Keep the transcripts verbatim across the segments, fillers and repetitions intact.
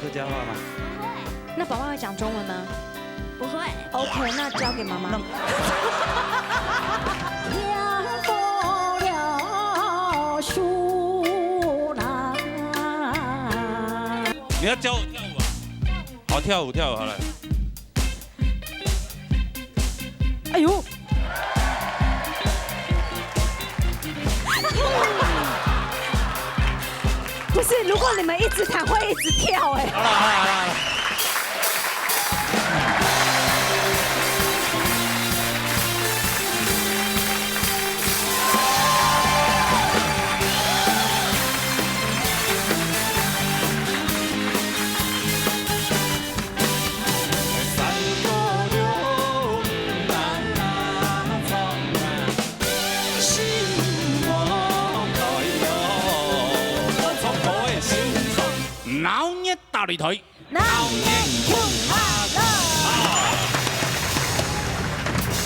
家话吗？那宝宝会讲中文吗？不会。OK，那交给妈妈。你要教我跳舞啊？好，跳舞，跳舞，好了。哎呦！不是，如果你们一直弹，会一直跳哎。好了，好了，好了，好了。闹热大擂台。闹热共下樂。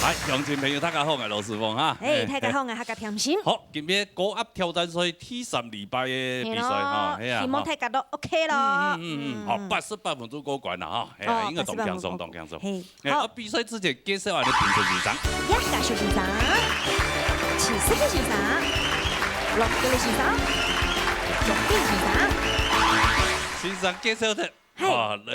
来，鄉親朋友，大家好，𠊎係羅斯峰哈。嘿，大家好，𠊎係客家甜心。好，今日高壓挑戰賽第三禮拜个比賽哈，係囉，係啊，希望大家都OK囉。嗯，嗯，嗯，嗯，好，八十八分鐘過關了哈，哎呀，哦，應該當輕鬆，八十八分鐘，當輕鬆。嘿，哎，好。啊，比賽之前介紹下你評審先生。呀，介紹先生，七十个先生，六个先生，六个先生。先生介紹下，嘿。啊，來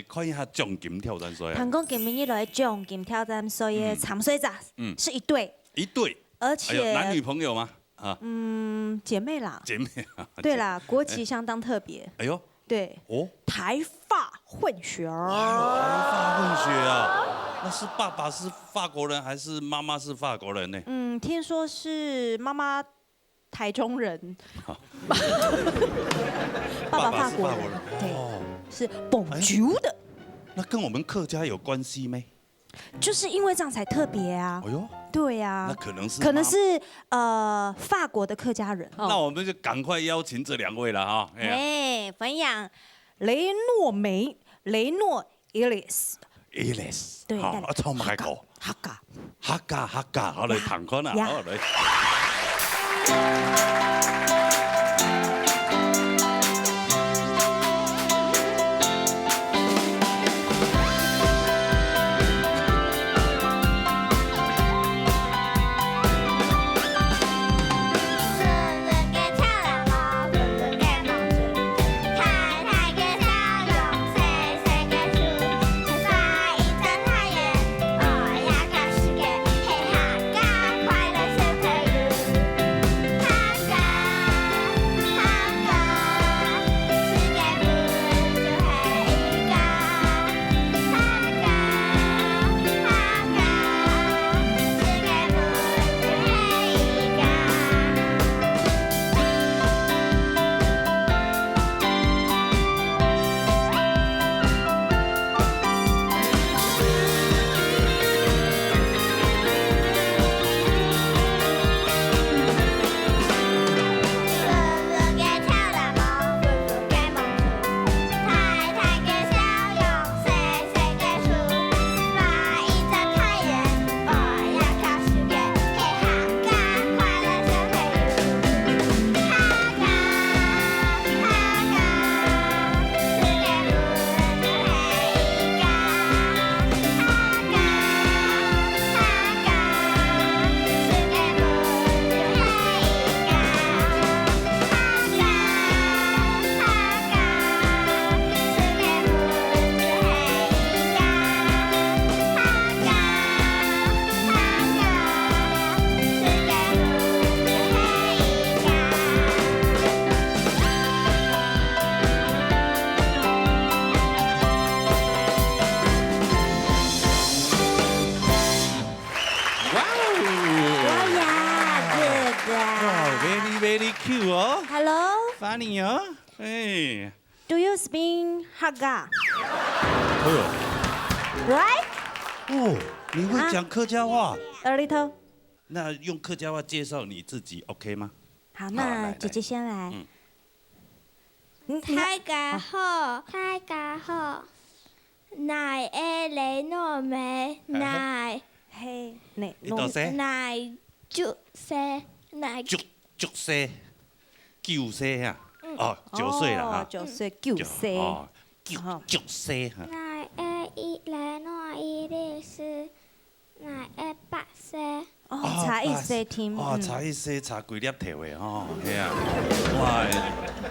看一下獎金挑戰賽啊。聽講今晡日來獎金挑戰賽个參賽者，嗯。是一對。一對。而且，哎喲，男女朋友嗎？啊。嗯，姐妹啦。姐妹啊。对啦，国籍相当特别。哎喲。对。哦。台法混血儿。哇，台法混血啊！那是爸爸是法国人还是妈妈是法国人呢？嗯，听说是妈妈台中人，爸爸法国人，爸爸是法国人。对，哦。是Bonjour的。哎，那跟我们客家有关系没？就是因为这样才特别啊。哎呦，对啊，那可能是妈，可能是，呃，法国的客家人。哦。那我们就赶快邀请这两位了哈。哎呀。哎，欢迎雷诺梅，雷诺 Ellis。Ellis，对，好，但啊，唱么个歌？客家。客家，客家，好，来，弹看啊，呀。好，来。哇哦！哇呀，good啊。哇，very, very cute哦。Hello。Funny哦。哎。Do you speak Hakka? 哎呦。Right? 哦，你会讲客家话？A little。那用客家话介绍你自己，OK吗？好，好，来，那姐姐先来。来。嗯。嗯，你，大家好。大家好。 𠊎係雷諾梅，哎。𠊎，嘿，你，你多歲？𠊎九歲，𠊎九，九歲，九歲啊？嗯。哦，九歲了哈。哦，九歲，九歲。哦，足，吼。足細哈。哪會一，哪會一粒是，哪會八歲？哦，哦，差一歲添，八，哦，嗯。差一歲，差幾粒頭的吼，係啊。哇，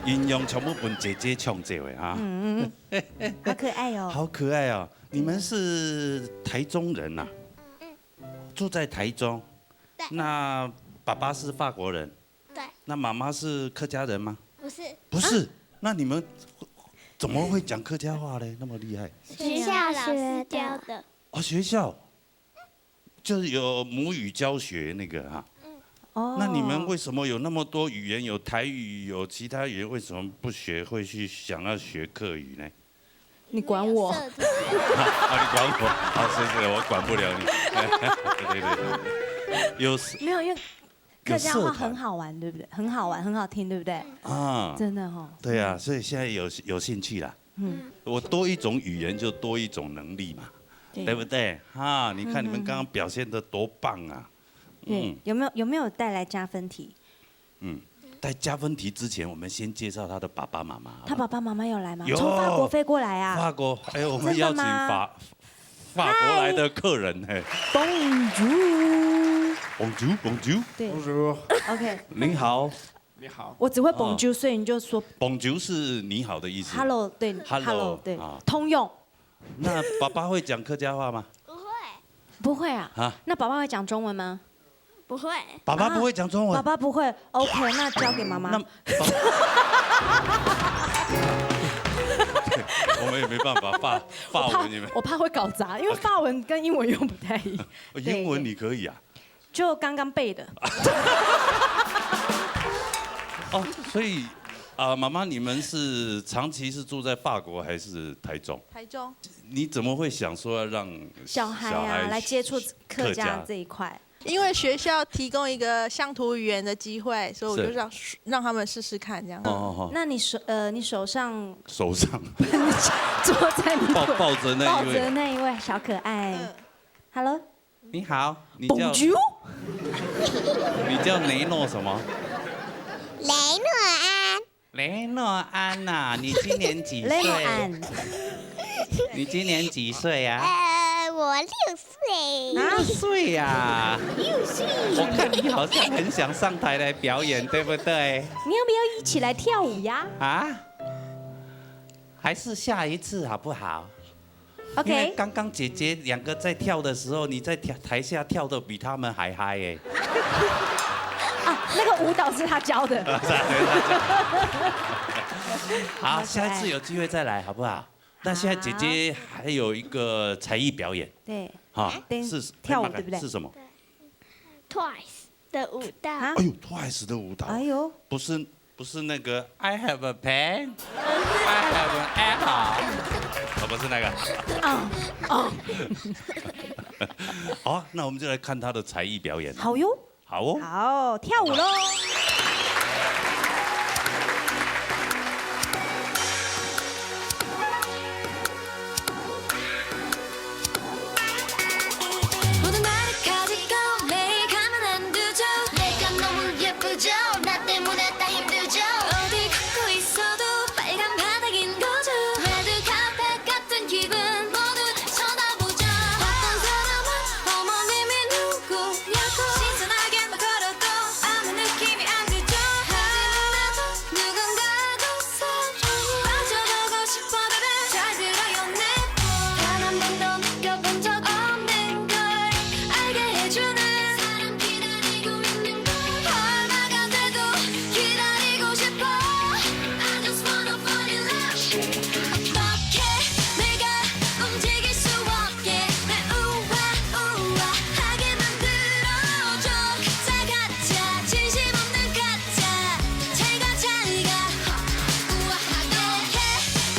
營養全部分姐姐搶走的哈。嗯，嗯，嗯。好可愛哦。好可愛哦。你們是台中人吶？嗯。住在台中？對。那爸爸是法國人？ 對。那媽媽是客家人嗎？不是。不是，啊？那你們怎麼會講客家話呢？那麼厲害。學校老師教的。哦，學校，就是有母語教學那個哈。嗯。哦。那你們為什麼有那麼多語言，有台語，有其他語言，為什麼不學，會去想要學客語呢？ 你管我？有社團。啊，你管我？啊，是，是，我管不了你。对，对，对。有社，没有，因为客家话有社团。很好玩，对不对？很好玩，很好听，对不对？啊。真的吼。对啊，所以现在有，有兴趣啦。嗯。我多一种语言就多一种能力嘛，对。对不对？哈，你看你们刚刚表现得多棒啊。嗯。对，嗯。有没有，有没有带来加分题？ 嗯，在加分题之前，我们先介绍他的爸爸妈妈，好不好？他爸爸妈妈有来吗？有。从法国飞过来啊？法国，哎，我们邀请法，真的吗？法国来的客人，嘿。嗨。Bonjour。Bonjour，bonjour。对。Bonjour。OK。你好。你好。我只会 bonjour，哦。所以你就说 Bonjour 是你好的意思。Hello，对 Hello，Hello，对，啊。通用。那爸爸会讲客家话吗？不会。不会啊？啊？那爸爸会讲中文吗？ 不会。爸爸不会讲中文。啊，爸爸不会，OK，那交给妈妈。那，我们也没办法，法，法文也没。我怕，我怕会搞砸，因为法文跟英文又不太一样。哦，英文你可以啊？对，对。就刚刚背的。哦，所以，啊，妈妈，你们是长期是住在法国还是台中？台中。你怎么会想说要让小孩啊，小孩来接触客家客家？这一块？ 因为学校提供一个乡土语言的机会，所以我就是让，让他们试试看这样。哦，哦，哦。那你手，呃，你手上，手上。坐在你抱，抱着那一位。抱着那一位小可爱。嗯。Hello？你好，你叫，Bonjour？你叫雷诺什么？雷诺安。 雷诺安呐，你今年几岁？雷诺安。你今年几岁啊？呃，我六岁。六岁啊？六岁。我看你好像很想上台来表演，对不对？你要不要一起来跳舞呀？啊？还是下一次好不好？ OK。因为刚刚姐姐两个在跳的时候，你在跳，台下跳得比他们还嗨耶。啊，那个舞蹈是他教的。好，好可爱。下次有机会再来，好不好？那现在姐姐还有一个才艺表演。好。对。哈，等，是，跳舞，对不对？是什么？Twice 的舞蹈。啊？哎呦，Twice 的舞蹈。哎呦。不是，不是那个 I have a pen, I have an apple，哦，不是那个。哦，哦。好，那我们就来看她的才艺表演。好哟。好哦。好，跳舞喽。 모든 말을 가지고 매일 가면 안 되죠. 내가 너무 예쁘죠. 나 때문에 다 힘들죠. 어디 걷고 있어도 빨간 바닥인 거죠. 레드카펫 같은 기분 모두 쳐다보죠. 어떤 사람은 어머님이 누구냐고 시선하게 막 걸어도 아무 느낌이 안 들죠. 하지만 나도 누군가도 사랑에 빠져보고 싶어, baby. 잘 들어요, 내 말. 단 한 번도 느껴본 적 없는 걸 알게 해주는 사람 기다리고 있는 걸. 얼마가 돼도 기다리고 싶어. I just wanna fall in love. 어떻게 내가 움직일 수 없게 날 우아우아하게 만들어줘. 다 가짜, 진심 없는 가짜. 잘 가, 잘 가. 우아하게 해.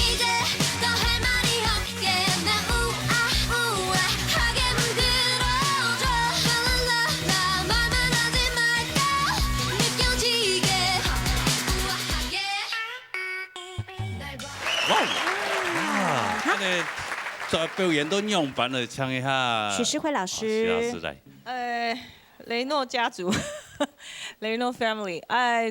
이제 더 할 말이 없게 날 우아우아하게 만들어줘. La, la, la. 나 말만 하지 말고 느껴지게 우아하게. 哇哦！啊，这个表演都用完了，唱一下。许诗慧老师。啊，许老师来。呃，雷诺家族，雷诺 family，哎，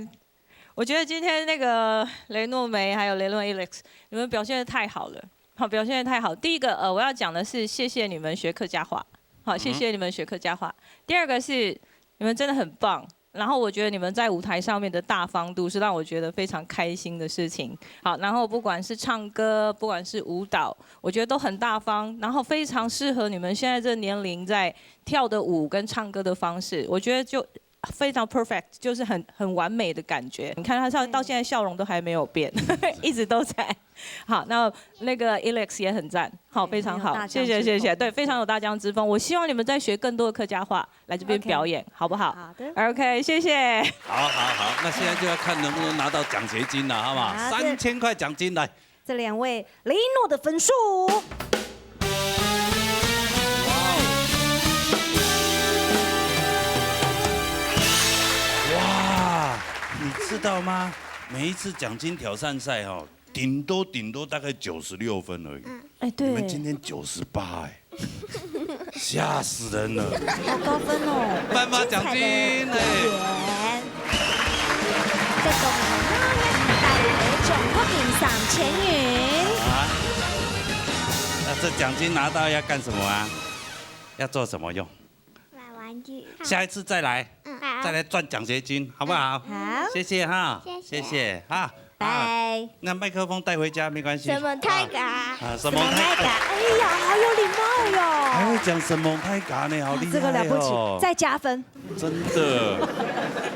我觉得今天那个雷诺梅还有雷诺 Alex，你们表现的太好了，好，表现的太好。第一个，呃，我要讲的是谢谢你们学客家话，好，谢谢你们学客家话。第二个是你们真的很棒，然后我觉得你们在舞台上面的大方度是让我觉得非常开心的事情。好，然后不管是唱歌，不管是舞蹈，我觉得都很大方，然后非常适合你们现在这年龄在跳的舞跟唱歌的方式，我觉得就非常 perfect，就是很很完美的感觉。你看他笑到现在笑容都还没有变，一直都在。好，那那个 Alex 也很赞，好，非常好，谢谢谢谢，对，非常有大江之风。我希望你们再学更多的客家话，来这边表演，好不好？好的，OK，谢谢。好好好，那现在就要看能不能拿到奖学金了，好吗？三千块奖金来。这两位雷诺的分数。哇，你知道吗？每一次奖金挑战赛哦，顶多顶多大概九十六分而已。哎，对，你们今天九十八哎，吓死人了！好高分哦！颁发奖金哎。再恭喜你带来的奖学金三千元。啊，那这奖金拿到要干什么啊？要做什么用？买玩具。下一次再来，嗯，好，再来赚奖学金，好不好？好，谢谢哈，谢谢，谢谢哈，拜。那麦克风带回家没关系。什么泰嘎？啊，什么泰嘎？哎呀，好有礼貌哟。还会讲什么泰嘎呢，好厉害哦！这个了不起，再加分。真的。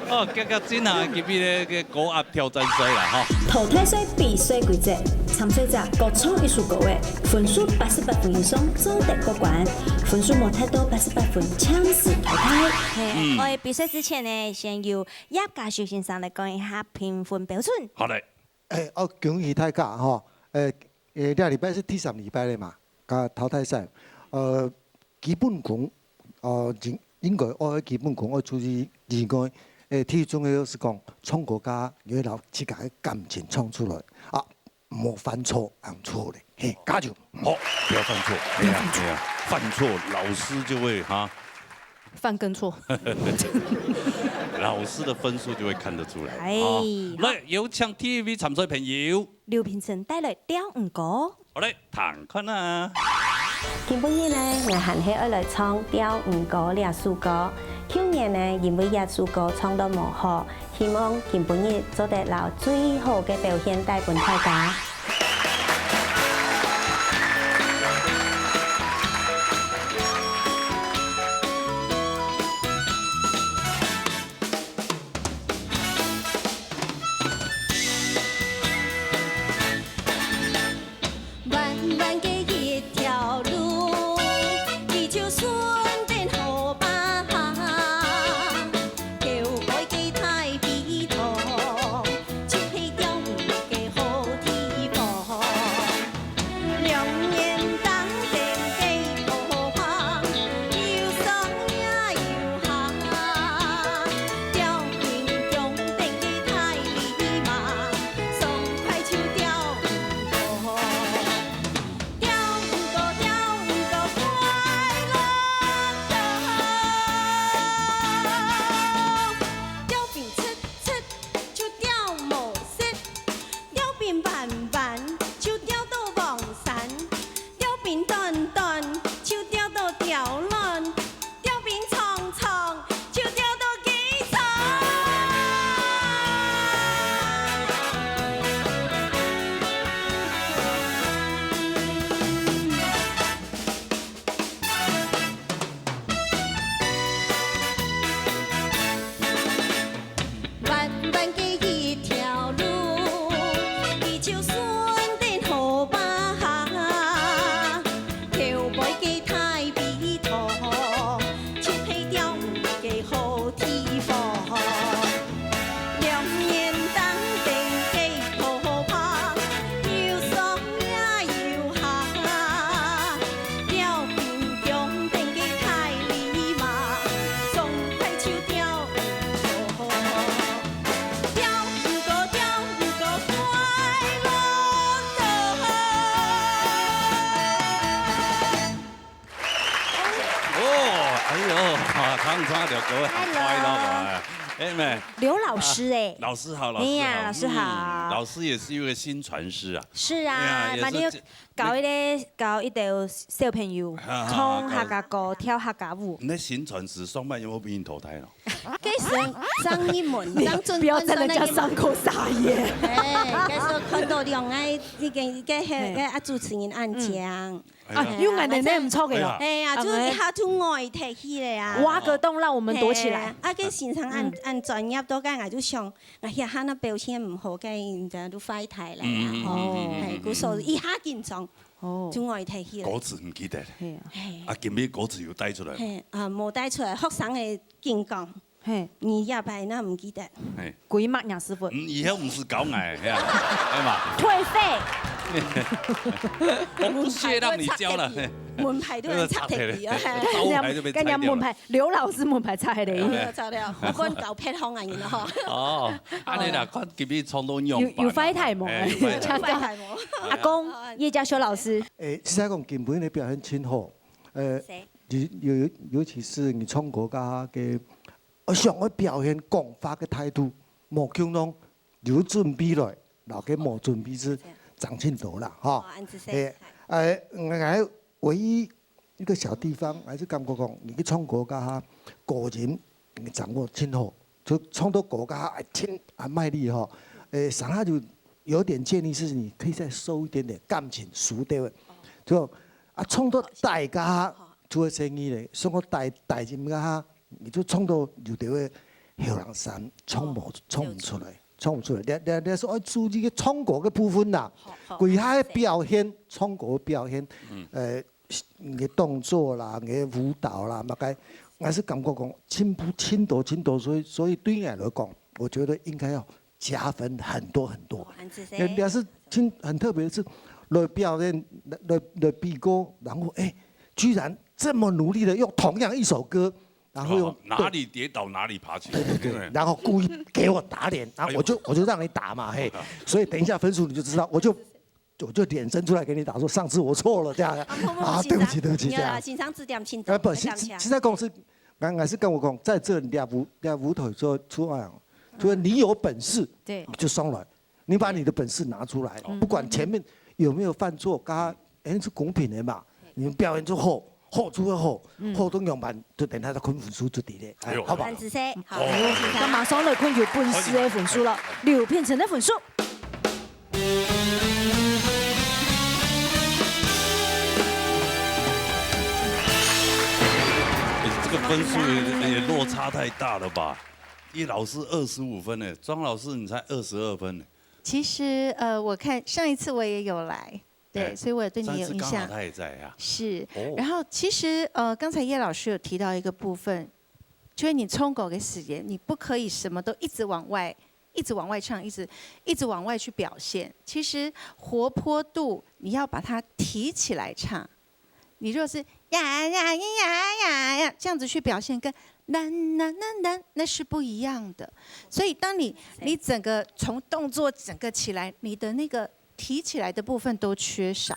哦，刚刚今下今日个个高压挑战赛啦哈。淘汰赛比赛规则：参赛者各唱一首歌仔，分数八十八分以上做得过关，分数无达到八十八分，强势淘汰。嘿，嗯，在比赛之前呢，先由叶嘉修先生来讲一下评分标准。好嘞。哎，哦，恭喜大家哈！哎，哎，这礼拜是第三礼拜了嘛，啊，淘汰赛，呃，基本功，呃，应应该爱基本功爱注意以外，哎，第一重要是讲唱歌家要拿自家个感情唱出来啊，莫犯错，犯错嘞，嘿，加油！好，不要犯错，不要犯错，哎呀，哎呀，犯错老师就会哈，犯更错。老师的分数就会看得出来。哎，好，来，有请第一位参赛朋友。刘品成带来《吊鱼歌》。好嘞，听看啊。今晡日呢，𠊎還係愛來唱《吊魚歌》這首歌。舊年呢，因為這首歌唱到無好，希望今晡日做得摎最好个表現帶分大家。吊冰弯彎，就吊到黃山；吊冰短短，就吊到刁卵；吊冰長長，就吊到機場。哦，哎喲，唱這條歌很快樂啊！哎，妹，刘老师哎，老师好，老师好，哎呀，老师好。嗯，老师也是一位薪传师啊。是啊，哎呀，也是嘛，你有这，搞一个，搞一个小朋友，啊，啊，唱客家歌，跳客家舞。你薪传师上班有没有被人淘汰了？该是张一门，张正不要真的叫伤口撒盐。哎，该是看到两个，那个，那个，那个啊，主持人恁讲。 啊，有眼泪，恁毋错个咯。哎呀，就一下就呆忒去了呀。挖个洞讓我們躲起來。嘿啊，該先生恁，恁專業到該，𠊎就想，𠊎這下那表現毋好，該人家都壞態了呀，吼。哎，故所一下緊張，哦，就呆忒去了。歌詞毋記得。係啊。嘿。啊，今日歌詞有帶出來無？嘿，啊，無帶出來，學生个緊講。 嘿。你這擺那毋記得。嘿。鬼馬娘師傅。嗯，以後毋使搞𠊎，係啊，係嘛？退費。我不屑讓你教了，嘿。門牌都很插的，嘿。招牌就被拆掉了。跟人家門牌，劉老師門牌拆的。哎，拆掉，我分搞偏行啊，你吼。哦，恁樣啦，看今日唱到樣板啦。有，有壞態無？哎，有壞態。壞態無？阿公，葉嘉修老師。誒，實在講，今晡日个表現真好。呃，尤，尤，尤其是你唱歌个，个 我想愛表現講話个態度，無共樣，有準備來，摎个無準備係差真多啦，吼。哦，恁仔細。嘿，呃，𠊎唯一一個小地方，還是感覺講，你去唱歌个哈，高音你掌握真好，就唱到高个哈，哎，真啊賣力吼。誒，上下就有點建議是，你可以再收一點點感情，熟的，就啊，唱到低个哈，就會生意咧，唱到低，低音个哈， 你就唱到有兜个後生聲，唱無，唱毋出來，唱毋出來。你，你，你係愛注意个唱歌个部分啦，好，好。歸下个表現，唱歌个表現，呃，你个動作啦，你个舞蹈啦，麼个，𠊎係感覺講進步真多真多，所以，所以對𠊎來講，我覺得應該要加分很多很多。哦，恁仔細。人家是真，很特別的是，來表演，來，來，來比歌，然後，哎，居然這麼努力的用同樣一首歌， 然後又，然後哪裡跌倒哪裡爬起來。對，對，對，對。然後故意給我打臉，然後我就，哎呦。我就讓你打嘛，嘿。所以等一下分數你就知道，我就，我就臉伸出來給你打，說上次我錯了，這樣。啊，不，不，啊，對不起，先生，對不起，這樣。有啦，先生指點，請坐，呃，不，先，先生講是，剛，剛是跟我講，在這裡這舞，這舞台做出來啊，就是你有本事，對。你就上來。 你把你的本事拿出來，不管前面有沒有犯錯，大家，哎，是公平的嘛。你們表演就好，好就會好，好到樣板，就等下再看分數就對了，哎，哎呦，好不好？恁仔細，好，哦。那馬上來看有本事的分數了，哎，哎，哎。六片層的分數。哎，這個分數也，也落差太大了吧？葉老師二十五分呢，莊老師你才二十二分呢。 其實，呃，我看上一次我也有來，對，哎，所以我有對你有印象。上一次剛好他也在啊。是，哦。然後其實，呃，剛才葉老師有提到一個部分，就是你唱歌的時間，你不可以什麼都一直往外，一直往外唱，一直，一直往外去表現。其實活潑度你要把它提起來唱， 你如果是呀呀呀呀呀這樣子去表現，跟啦啦啦啦，那是不一樣的。所以當你，你整個從動作整個起來，你的那個提起來的部分都缺少。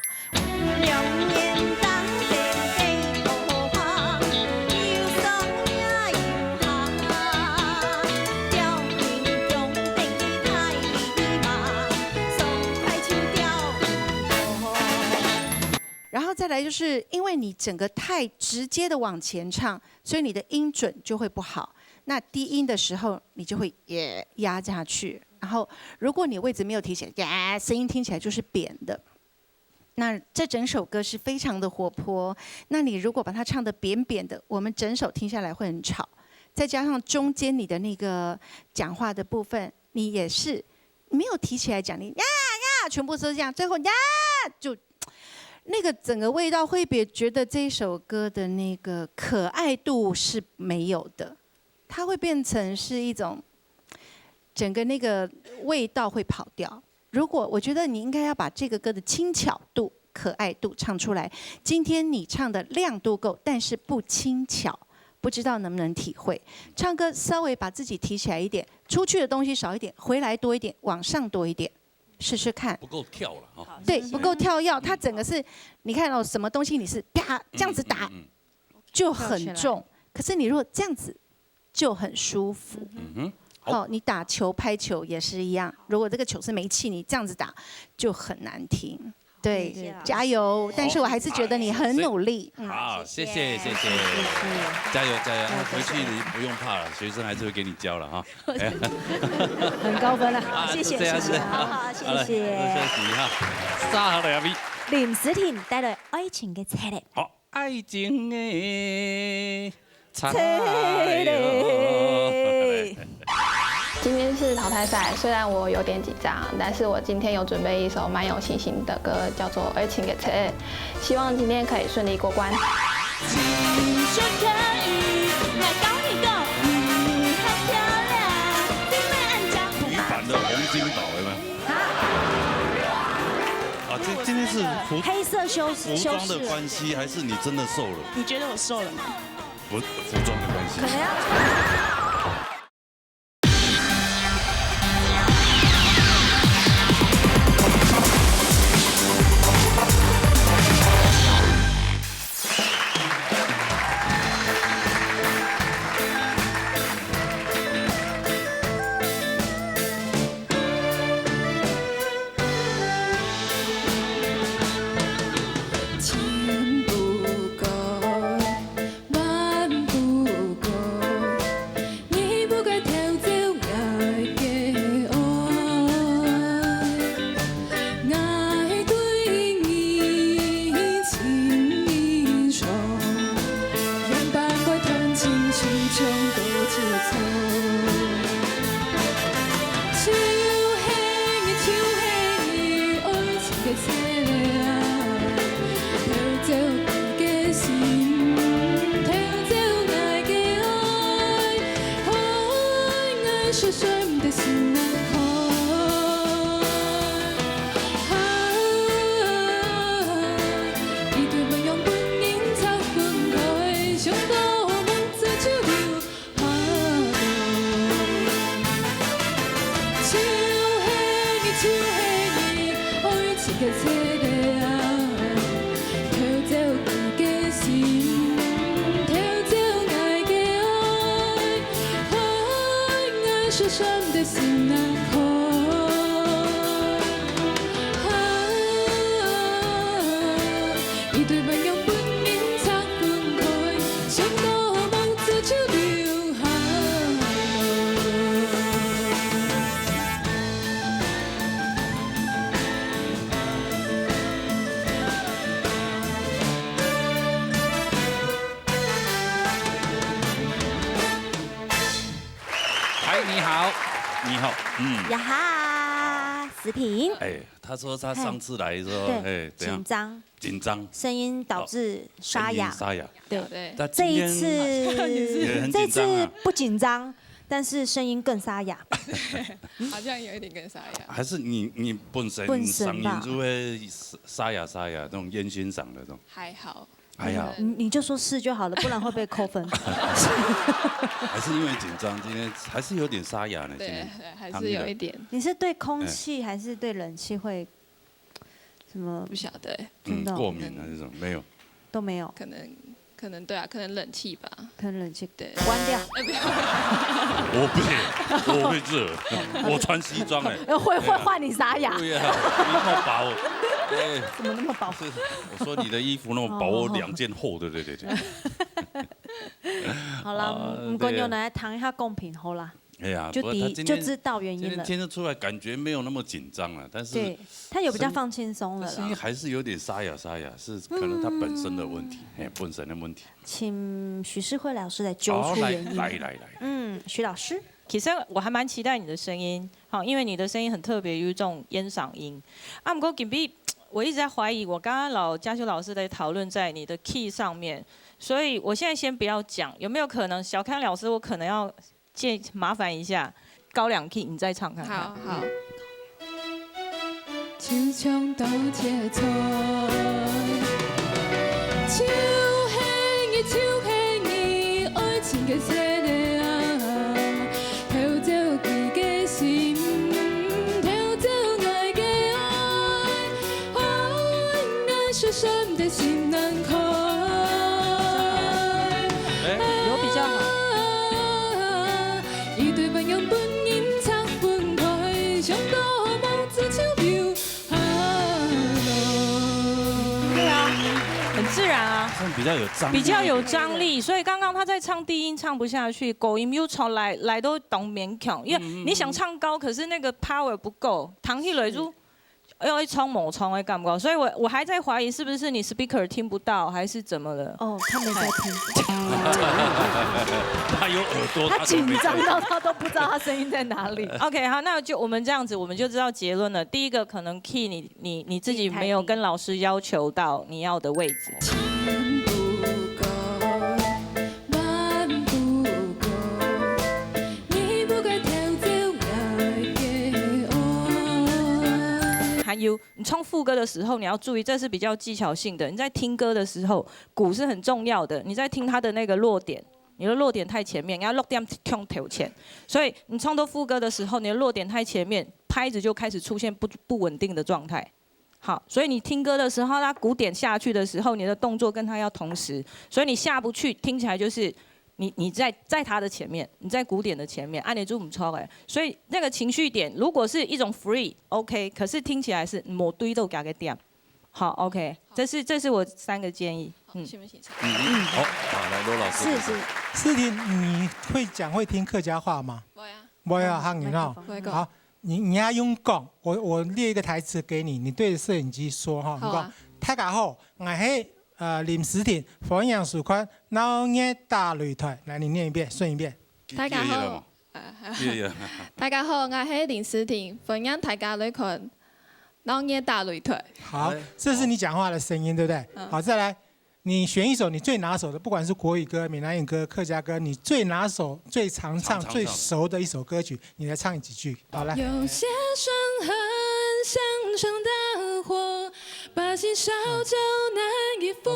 然後再來就是因為你整個太直接的往前唱，所以你的音準就會不好。那低音的時候，你就會也壓下去。然後如果你位置沒有提起來，呀，聲音聽起來就是扁的。那這整首歌是非常的活潑，那你如果把它唱得扁扁的，我們整首聽下來會很吵。再加上中間你的那個講話的部分，你也是沒有提起來講，你呀呀，全部都是這樣，最後呀，就那個整個味道會別覺得這一首歌的那個可愛度是沒有的，它會變成是一種整個那個味道會跑掉。如果我覺得你應該要把這個歌的輕巧度、可愛度唱出來，今天你唱的亮度夠，但是不輕巧，不知道能不能體會。唱歌稍微把自己提起來一點，出去的東西少一點，回來多一點，往上多一點，試試看。不夠跳了哈。對，不夠跳躍，它整個是，你看哦，什麼東西你是啪這樣子打，嗯，嗯，嗯。就很重。可是你如果這樣子，就很舒服。嗯哼，好。好，你打球、拍球也是一样，如果这个球是没气，你这样子打就很难听。对，谢谢老师。加油！但是我还是觉得你很努力。嗯。好，谢谢，谢谢，谢谢。加油，加油！啊，回去你不用怕了，学生还是会给你教了哈。很高分了。啊，谢谢，谢谢。好，谢谢。好了，休息哈。沙好了，阿咪。林思婷带来《爱情的策略》。好，爱情的策略。今天是淘汰赛，虽然我有点紧张，但是我今天有准备一首蛮有信心的歌，叫做《爱情的策略》，希望今天可以顺利过关。你说可以，那高你够，你好漂亮，你没按讲。女版的洪金宝有没有？啊，这今天是服黑色修服装的关系，还是你真的瘦了？你觉得我瘦了吗？服服装的关系。可能要嗨，你好，你好，嗯。呀哈，思婷。哎，他说他上次来的时候，嘿，哎，怎样？紧张。紧张。声音导致沙哑。哦，声音沙哑。对。对。他今天这一次，也很紧张啊。这次不紧张，但是声音更沙哑。好像有一点更沙哑。还是你，你本身本身吧。声音就会沙哑沙哑，那种烟熏嗓的那种。还好。 哎呀。你，你就说是就好了，不然会被扣分。还是因为紧张，今天还是有点沙哑呢，对，今天。对，还是有一点。你是对空气还是对冷气会什么？不晓得欸。嗯，真的哦。过敏啊这种，没有。都没有。可能，可能，对啊，可能冷气吧。可能冷气。对。关掉。哎，不要。我不行，我会热，我穿西装欸。会，会换你沙哑。对呀，你那么薄。哎。怎么那么薄？是，我说你的衣服那么薄，哦。我两件厚，对，对，对，对。好啦，啊，毋過对啊。我们来谈一下公平，好啦。哎呀，就第一，不过他今天，就知道原因了。今天听得出来，感觉没有那么紧张了，但是对，他有比较声，放轻松了啦。声音还是有点沙哑沙哑，是可能他本身的问题，嗯。哎，本身的问题。请许世慧老师来揪出原因。好，来，来，来，来。嗯，许老师。其实我还蛮期待你的声音，好，因为你的声音很特别，有一种烟嗓音。啊，不过今天我一直在怀疑，我刚刚老，嘉修老师在讨论在你的 key 上面，所以我现在先不要讲，有没有可能小康老师，我可能要建，麻烦一下，高两 key，你再唱看看。好，好。 哎，有比较好。比较有张力一点。比较有张力，所以刚刚他在唱低音唱不下去，高音又出来，来都当勉强，因为你想唱高，可是那个 power 不够，弹起来就要一冲某冲的感觉，所以我我还在怀疑是不是你 speaker 听不到，还是怎么了？哦，他没在听。他有耳朵，他紧张到他都不知道他声音在哪里。 OK，好，那就我们这样子，我们就知道结论了。第一个，可能 key 你你你自己没有跟老师要求到你要的位置。还有，你唱副歌的时候，你要注意，这是比较技巧性的。你在听歌的时候，鼓是很重要的。你在听它的那个落点，你的落点太前面，你要落点冲头前。所以你唱到副歌的时候，你的落点太前面，拍子就开始出现不不稳定的状态。好，所以你听歌的时候，它鼓点下去的时候，你的动作跟它要同时，所以你下不去，听起来就是你你在在它的前面，你在鼓点的前面，按理就不错哎。所以那个情绪点，如果是一种 free，OK，、可是听起来是某堆都给它点。好，OK，这是这是我三个建议。嗯，行不行？好，好，来罗老师。是是。思婷，你会讲会听客家话吗？我呀，我要喊你哈。我讲。好，你你要用讲，我我列一个台词给你，你对着摄影机说哈。你讲，大家好，我是呃林思婷，欢迎收看《闹热打擂台》。来，你念一遍，顺一遍。大家好，谢谢。大家好，我是林思婷，欢迎大家来看《闹热打擂台》。好，这是你讲话的声音，对不对？好，再来，你选一首你最拿手的，不管是国语歌、闽南语歌、客家歌，你最拿手、最常唱、常唱最熟的一首歌曲，你来唱几句。好，来。有些伤痕像场大火，把心烧焦难以复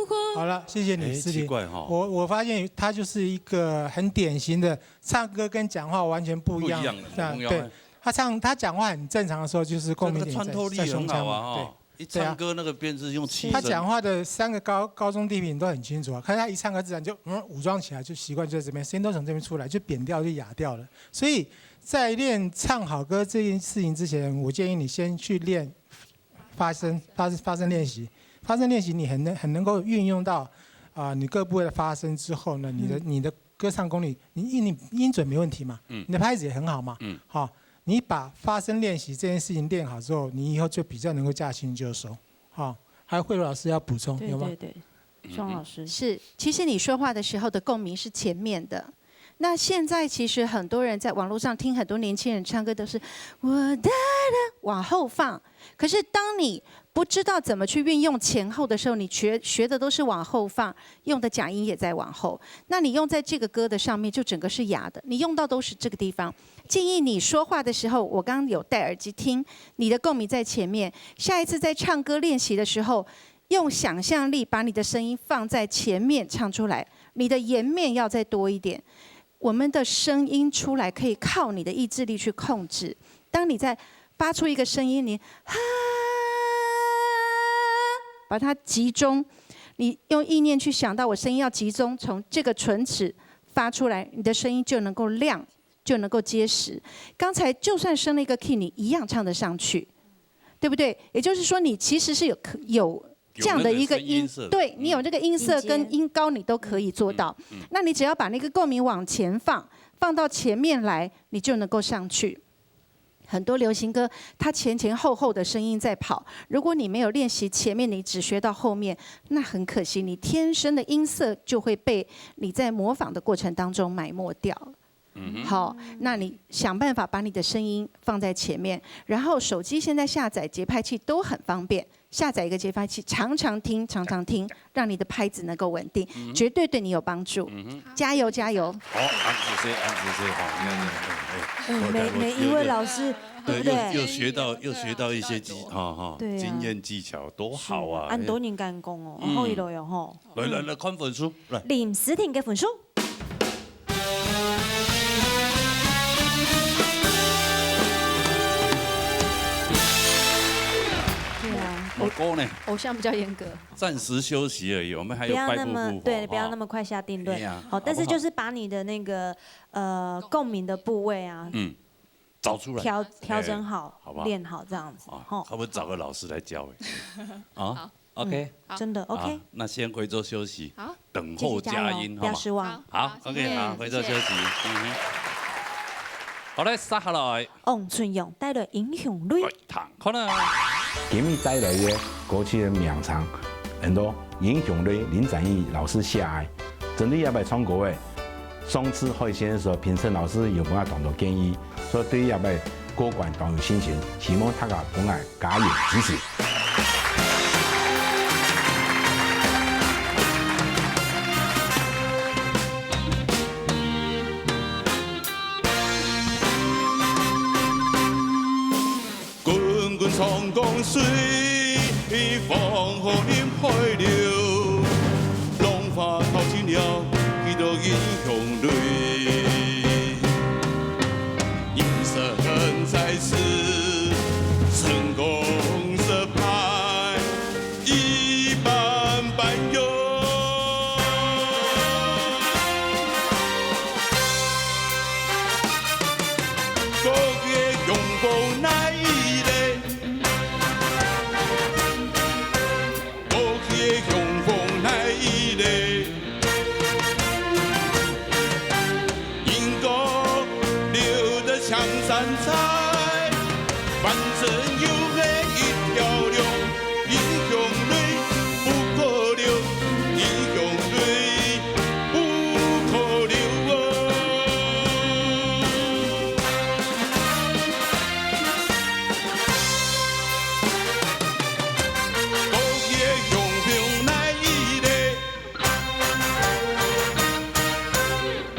活。好了，谢谢你，哎，思婷。奇怪哈。我我发现他就是一个很典型的唱歌跟讲话完全不一样。不一样的那不一样的对，他唱他讲话很正常的时候，就是共鸣点在这个穿透力在胸腔嘛。很好啊哈。一唱歌那个变是用气声。对，他讲话的三个高高中低频都很清楚啊，可是他一唱歌自然就嗯武装起来，就习惯就在这边，声音都从这边出来，就扁调就哑掉了。所以在练唱好歌这件事情之前，我建议你先去练发声发发声练习。发声练习你很能很能够运用到啊、你各部位的发声之后呢，你的、你的歌唱功力，你音你音准没问题嘛，嗯你的拍子也很好嘛，嗯好，你把发声练习这件事情练好之后，你以后就比较能够驾轻就熟。好，还有慧茹老师要补充有吗？对对对，双老师。是，其实你说话的时候的共鸣是前面的。那现在其实很多人在网络上听很多年轻人唱歌都是我哒哒往后放，可是当你不知道怎么去运用前后的时候，你学学的都是往后放，用的假音也在往后。那你用在这个歌的上面，就整个是哑的，你用到都是这个地方。建议你说话的时候，我刚刚有戴耳机听，你的共鸣在前面。下一次在唱歌练习的时候，用想象力把你的声音放在前面唱出来，你的颜面要再多一点。我们的声音出来可以靠你的意志力去控制。当你在发出一个声音，你哈，把它集中，你用意念去想到我声音要集中从这个唇齿发出来，你的声音就能够亮，就能够结实。刚才就算升了一个 key，你一样唱得上去，对不对？也就是说，你其实是有可有这样的一个音，有那个声音色的对你有这个音色音阶跟音高，你都可以做到。那你只要把那个共鸣往前放，放到前面来，你就能够上去。很多流行歌，它前前后后的声音在跑。如果你没有练习前面，你只学到后面，那很可惜，你天生的音色就会被你在模仿的过程当中埋没掉。好，那你想办法把你的声音放在前面，然后手机现在下载节拍器都很方便，下载一个节拍器，常常听，常常听，让你的拍子能够稳定，绝对对你有帮助。加油，加油！好，安子C，安子C，好，你看，哎，嗯，每每一位老师，对不对？又又学到又学到一些技，哈哈，对啊经验技巧，多好啊！很多人敢讲哦，嗯好一路哟吼。来来来，看分数，来，林思婷个分数。对啊，我哥呢，偶像比较严格。暂时休息而已，我们还有不要拜布布，那么对，哈不要那么快下定论。哎呀好，但是好不好就是把你的那个呃共鸣的部位啊，嗯，找出来调调整好，哎好不好练好这样子，啊，吼。可不可以找个老师来教？哎，啊， OK，好真的 OK。那先回座休息，好，等候佳音，继续加油，不要失望。好吗？好，OK，好，回座休息。嗯哼。好嘞，接下來，王春陽帶來英雄淚。來，聽看啊。今日帶來个歌曲个名稱，很多英雄的林展翼老師寫个。針對這擺唱歌个，上次海選个時候，評審老師有分𠊎當多建議，所以對這擺過關當有信心，希望大家分𠊎加油支持。 滚滚长江水，黄河入海流，浪花淘尽了许多英雄泪。人生在世，成功失败，一般般哟。 各个雄风来一个，各个雄风来一个，英雄留得青山在，反正有个一条龙，英雄泪不可流，英雄泪 不可流哦。各个雄风来一个，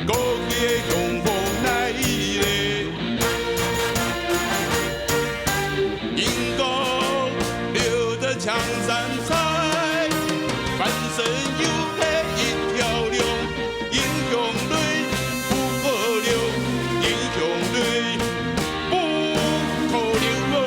各个雄风来一个，英雄留得青山在，翻身又是一条龙。 英雄泪不可流，英雄泪不可流哦。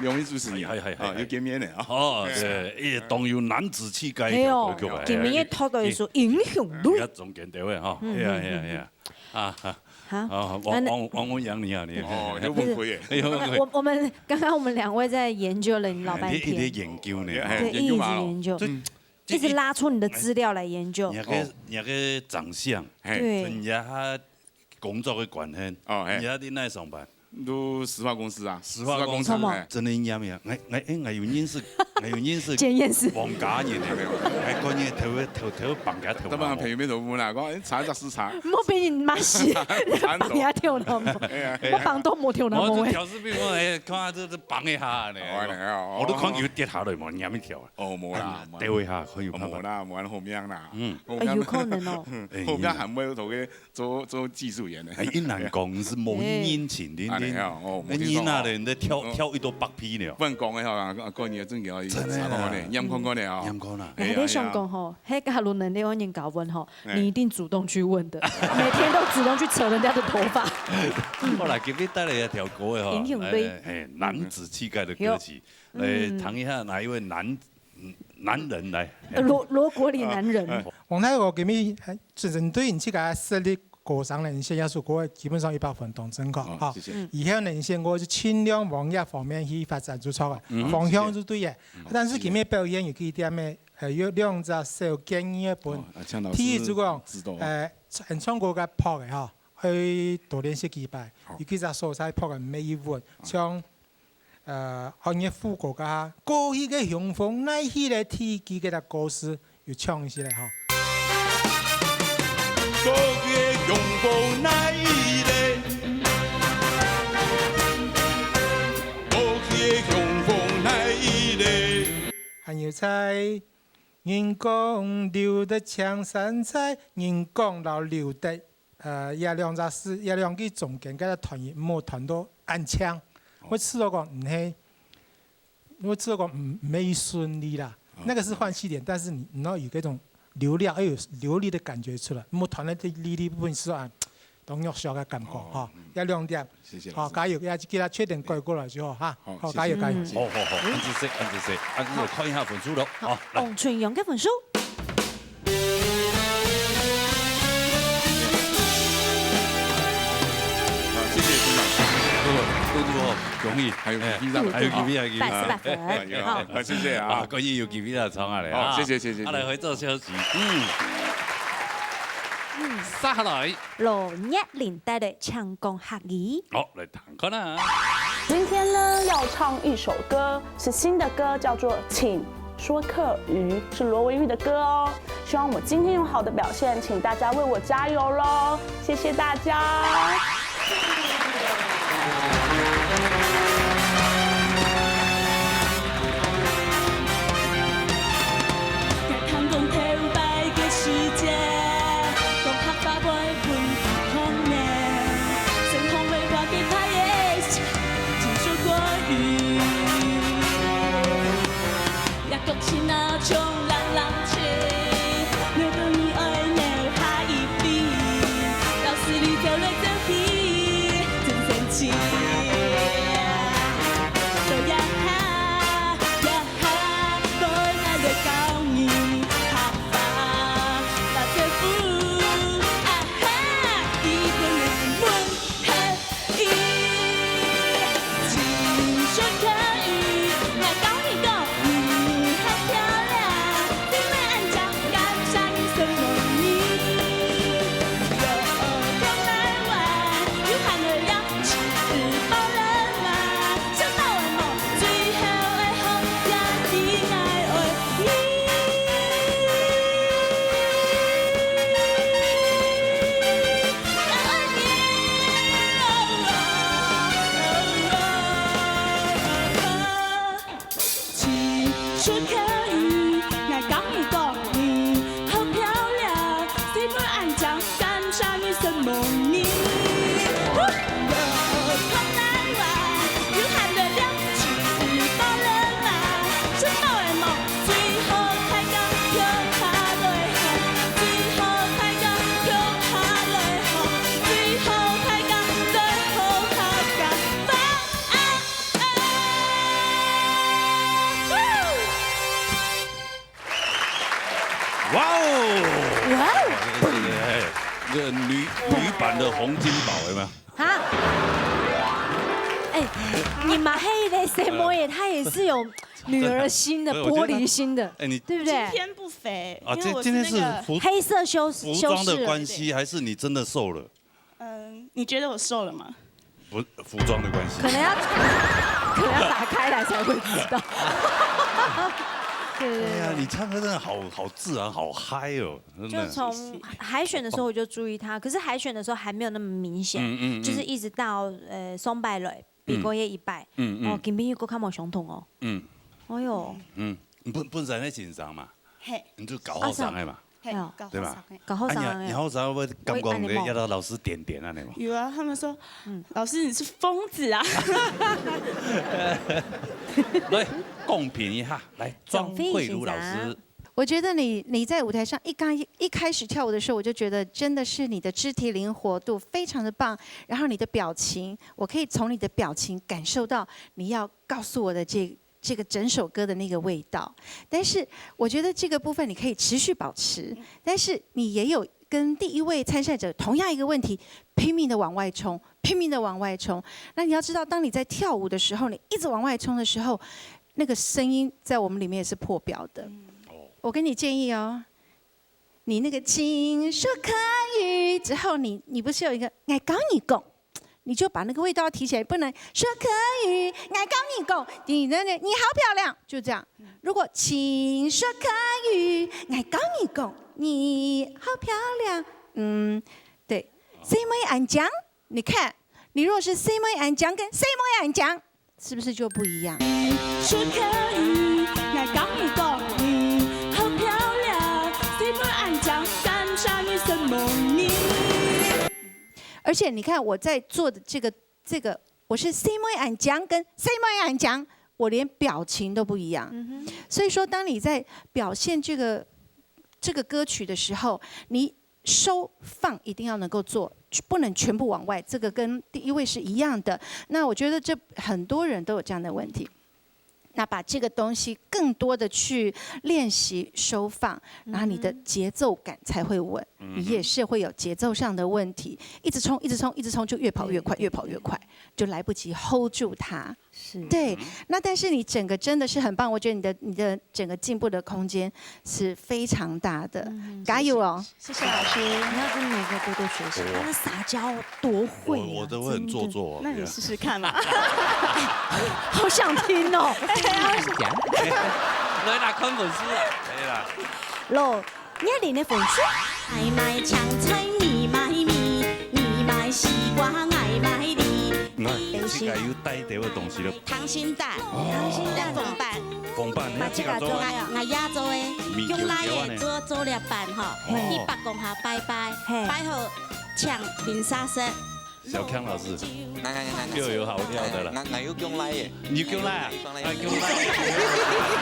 兩位主持人，係係係係啊，又見面了啊。哦，對，也當有男子氣概一條歌曲啊。今晡日讀到一首英雄淚。啊，中間這位哈，哎呀哎呀哎呀，啊哈，好，啊，王王王文洋你好，你好。哦，又崩溃耶。哎呦，我我们刚刚我们两位在研究了你老半你一直天，研究呢，哎对，一直研究嘛哦研究，这一直拉出你的资料来研究你。那个你那个长相，嘿，对，你他工作的关系，哦，嘿你他在哪上班？都石化公司啊，石化公司石化公司，哎，真的一样呀，我我哎，我有认识，我有认识检验师，王家人呢，还关键头头头绑架头他们朋友没头目啦，讲哎，查一下视察，莫被你骂死，惨你还跳了吗？哎呀，我绑都没跳了我吗？就表示比如说，哎，看下这这绑一下呢，哦哎呀哦我都看有跌下来嘛，黏一条啊。哦，无啦，对位哈，很有办法。哦无啦，无安后面啦，嗯，哎，有可能哦。后面还没有头个做做技术员呢，哎，一难讲是没人情的，哎呀哦，那你那人在跳跳一朵白皮了。不然讲的话，讲你真个要真的啦查看看呢，验看看呢啊，验看啦。哎，你想讲吼，黑加鲁能力有人搞问吼，哎你一定主动去问的，每天都主动去扯人家的头发。后来给你带来一条歌的哈，英雄泪哎，哎，男子气概的歌曲，来听一下哪一位男男人来？呃罗罗国里男人，王大哥，今日係針對你自家實力歌聲呢，你寫這首歌基本上一百分當正確哈。哦谢谢。以後呢，你寫歌就盡量往這方面去發展就著个，方向就對个。但是今日表演有幾點呢，呃，有兩隻小建議分。哦，啊，請老師第一就講指導，呃，唱唱歌个拍个哈，去多練習幾擺好，有幾隻所在拍个毋係一穩，像 呃，學你副歌个哈，過去个雄風，哪去个天機个歌詞有唱一些嘞哈。过去个雄风哪去了？过去个雄风哪去了？還有在人講留得青山在，人講摎留得 呃，這兩隻字，這兩句中間該個斷音，毋好斷到恁長。會試著講毋係，會試著講毋毋係順利啦。那個是換氣點，但是你你要有這種流量，要有流利的感覺出來，毋好斷到這這這部分是啊，當弱小个感覺，吼，這兩點，謝謝老師。好，加油，也記得確定改過來就好，哈。好，好，謝謝，加油，加油。謝謝。好，好，好，恁仔細，恁仔細，啊，𠊎看一下分數咯。好，來。王春陽个分數。啊，謝謝組長，多多多，恭喜。還有機會，還有機會，還有機會。八十八分。哎呀，好。啊，謝謝啊。啊，恭喜有機會啦，衝啊咧，好，啊。謝謝，謝謝，啊，來，謝謝。回到消息，嗯。嗯。接下來。羅月玲帶來，請講客語。好，來聽看啊。今天呢，要唱一首歌，是新的歌，叫做《請說客語》，是羅文玉的歌哦。希望我今天有好的表现，请大家为我加油喽！谢谢大家。 哇哦！哇哦！哎，這個女，女版的洪金寶有沒有？哈？哎，你嘛黑的細妹耶，她也是有女兒心的、玻璃心的，哎，你對不對？今天不肥，啊，因為我是那個這今天是服黑色修服裝的修飾而已。關係，還是你真的瘦了？嗯，你覺得我瘦了嗎？不，服裝的關係。可能要，可能要打開來才會知道。對對對。哎呀，你唱歌真的好，好自然，好嗨哦，真的。就從海選的時候我就注意她，可是海選的時候還沒有那麼明顯，嗯，嗯，嗯。就是一直到，呃，上擺來，比過夜一擺，嗯，嗯。哦，今晡日又較無相同哦。嗯。哎喲。嗯，你本，本身在緊張嘛，嘿。你就搞好傷害嘛。 嘿，哎喲。搞好傷害。對吧？搞好傷害。啊，你，你好傷害會感覺你會壓到老師點點啊，你嗎？有啊，他們說，嗯。老師，你是瘋子啊。來，公平一下，來，莊慧如老師。莊慧如老師。我覺得你，你在舞台上一剛，一開始跳舞的時候，我就覺得真的是你的肢體靈活度非常的棒，然後你的表情，我可以從你的表情感受到你要告訴我的這，這個整首歌的那個味道。但是我覺得這個部分你可以持續保持，但是你也有跟第一位參賽者同樣一個問題，拼命的往外衝，拼命的往外衝。那你要知道，當你在跳舞的時候，你一直往外衝的時候，那個聲音在我們裡面是破表的。我給你建議哦，你那個請說客語之後，你，你不是有一個愛講你講，你就把那個味道提起來，不能說客語，愛講你講，你那個你好漂亮，就這樣。如果請說客語，愛講你講，你好漂亮，嗯，對，細妹恁靚，你看，你如果是細妹恁靚跟細妹恁靚，是不是就不一樣？說客語，愛講你講，你好漂亮，細妹恁靚，感謝你，承蒙你。而且你看我在做的這個，這個，我是細妹恁靚跟細妹恁靚，我連表情都不一樣。所以說，當你在表現這個，這個歌曲的時候，你收放一定要能够做，不能全部往外，这个跟第一位是一样的。那我觉得这很多人都有这样的问题。那把这个东西更多的去练习收放，然后你的节奏感才会稳，你也是会有节奏上的问题，一直冲，一直冲，一直冲，就越跑越快，越跑越快，就来不及 hold 住它。是。对，那但是你整个真的是很棒，我觉得你的你的整个进步的空间是非常大的，加油哦！谢谢老师。你要跟牛哥多多学习，他们撒娇多会啊！我我都会很做作哦。那你试试看嘛。好想听哦。讲，來啦，看本書啦，可以啦。老，你愛領个分數？愛買青菜，你買米，你買西瓜，愛買梨。你看，這个有帶到个東西了，溏心蛋，溏心蛋紅粄，紅粄，你看這个做啊，我也做个，米球球啊呢用來个做做了粄吼，哦一百公下擺擺，嘿擺好請零沙色。小康老師，那那那又有好料的了。那那又用来耶，你用来啊？放啊，用来。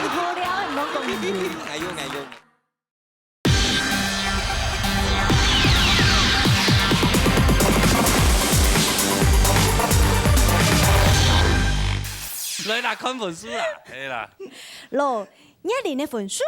好料，你们公平。那又那又。來啦，看本書啦，可以啦。老，你愛領个分數？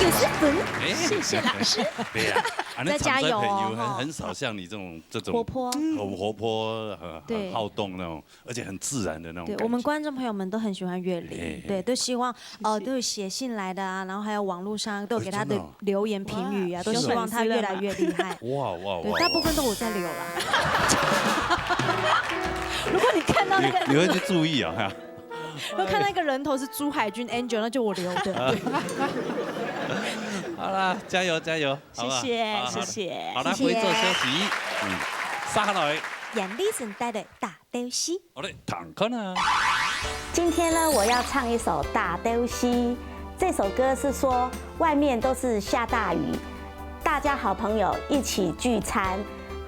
九十分。哎，谢谢老师。对呀，啊，那再加油哦常在朋友哈很很少像你这种这种活泼很活泼、很对很好动那种，而且很自然的那种对感觉。我们观众朋友们都很喜欢月玲，嘿对，都希望呃都有写信来的啊，然后还有网络上都有给他的哎真的哦留言评语啊，都是哦希望他越来越厉害。哇哇哇！对，哇大部分都我在留啦。如果你看到那个，你你会去注意啊？哈，如果看到一个人头是朱海军 Angel，那就我留的。好啦，加油加油，好不好？谢谢好好谢谢好啦，谢谢回座休息，嗯，接下来，严丽森带的大东西。好嘞，躺看啊。今天呢，我要唱一首《大东西》。这首歌是说外面都是下大雨，大家好朋友一起聚餐，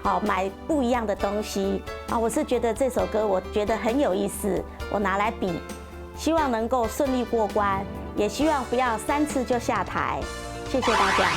好买不一样的东西啊。我是觉得这首歌我觉得很有意思，我拿来比，希望能够顺利过关，也希望不要三次就下台。谢谢大家。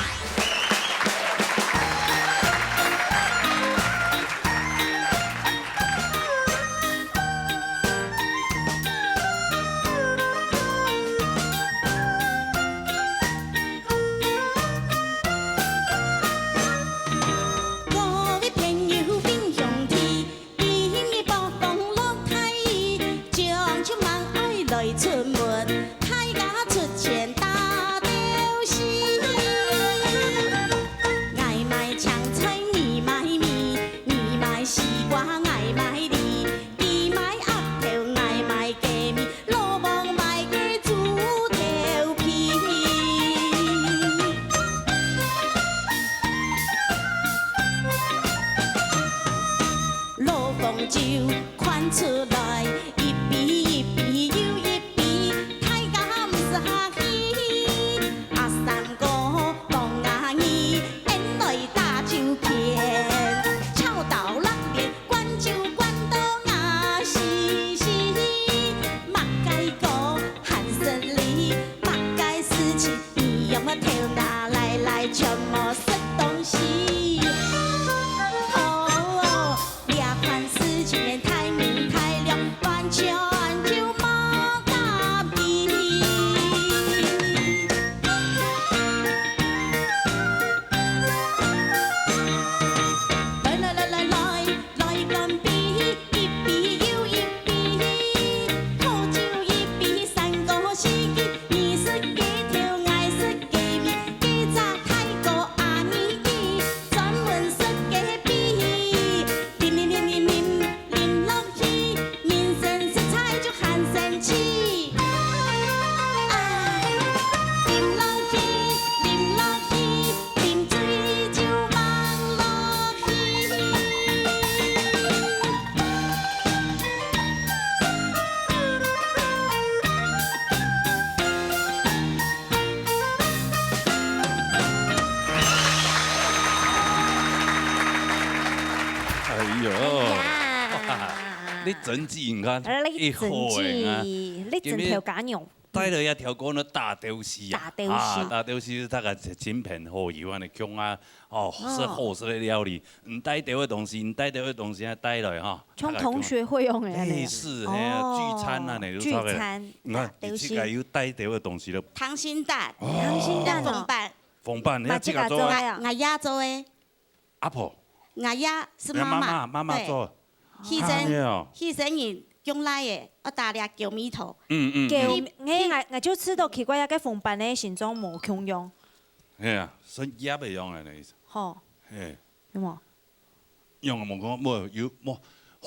哎呦，哇，你真正看，你真正，你真頭家娘。帶來一條歌呢，大東西啊，大東西。啊，大東西係大家親朋好友安尼共下，哦，食好食个料理，毋帶兜个東西，毋帶兜个東西還帶來哈。像同學會用个安尼啊。類似，嘿啊，哦，聚餐啊，你就差不多。聚餐，你看，大東西。你自家有帶兜个東西了。溏心蛋，哦。溏心蛋哦。封粄。封粄，你看這个做啊。嘛，這个做个啊。𠊎，𠊎爺做个。 阿婆。𠊎爺係媽媽，媽媽，媽媽做。對。犧牲，啊，對哦。犧牲人降倈仔，愛打獵狗尾頭。嗯，嗯，狗，嗯。𠊎，𠊎，𠊎就試著奇怪，該封粄个形狀無共樣。係啊，所以也袂用个意思。吼。係。有無？用啊，無講，無，有，無，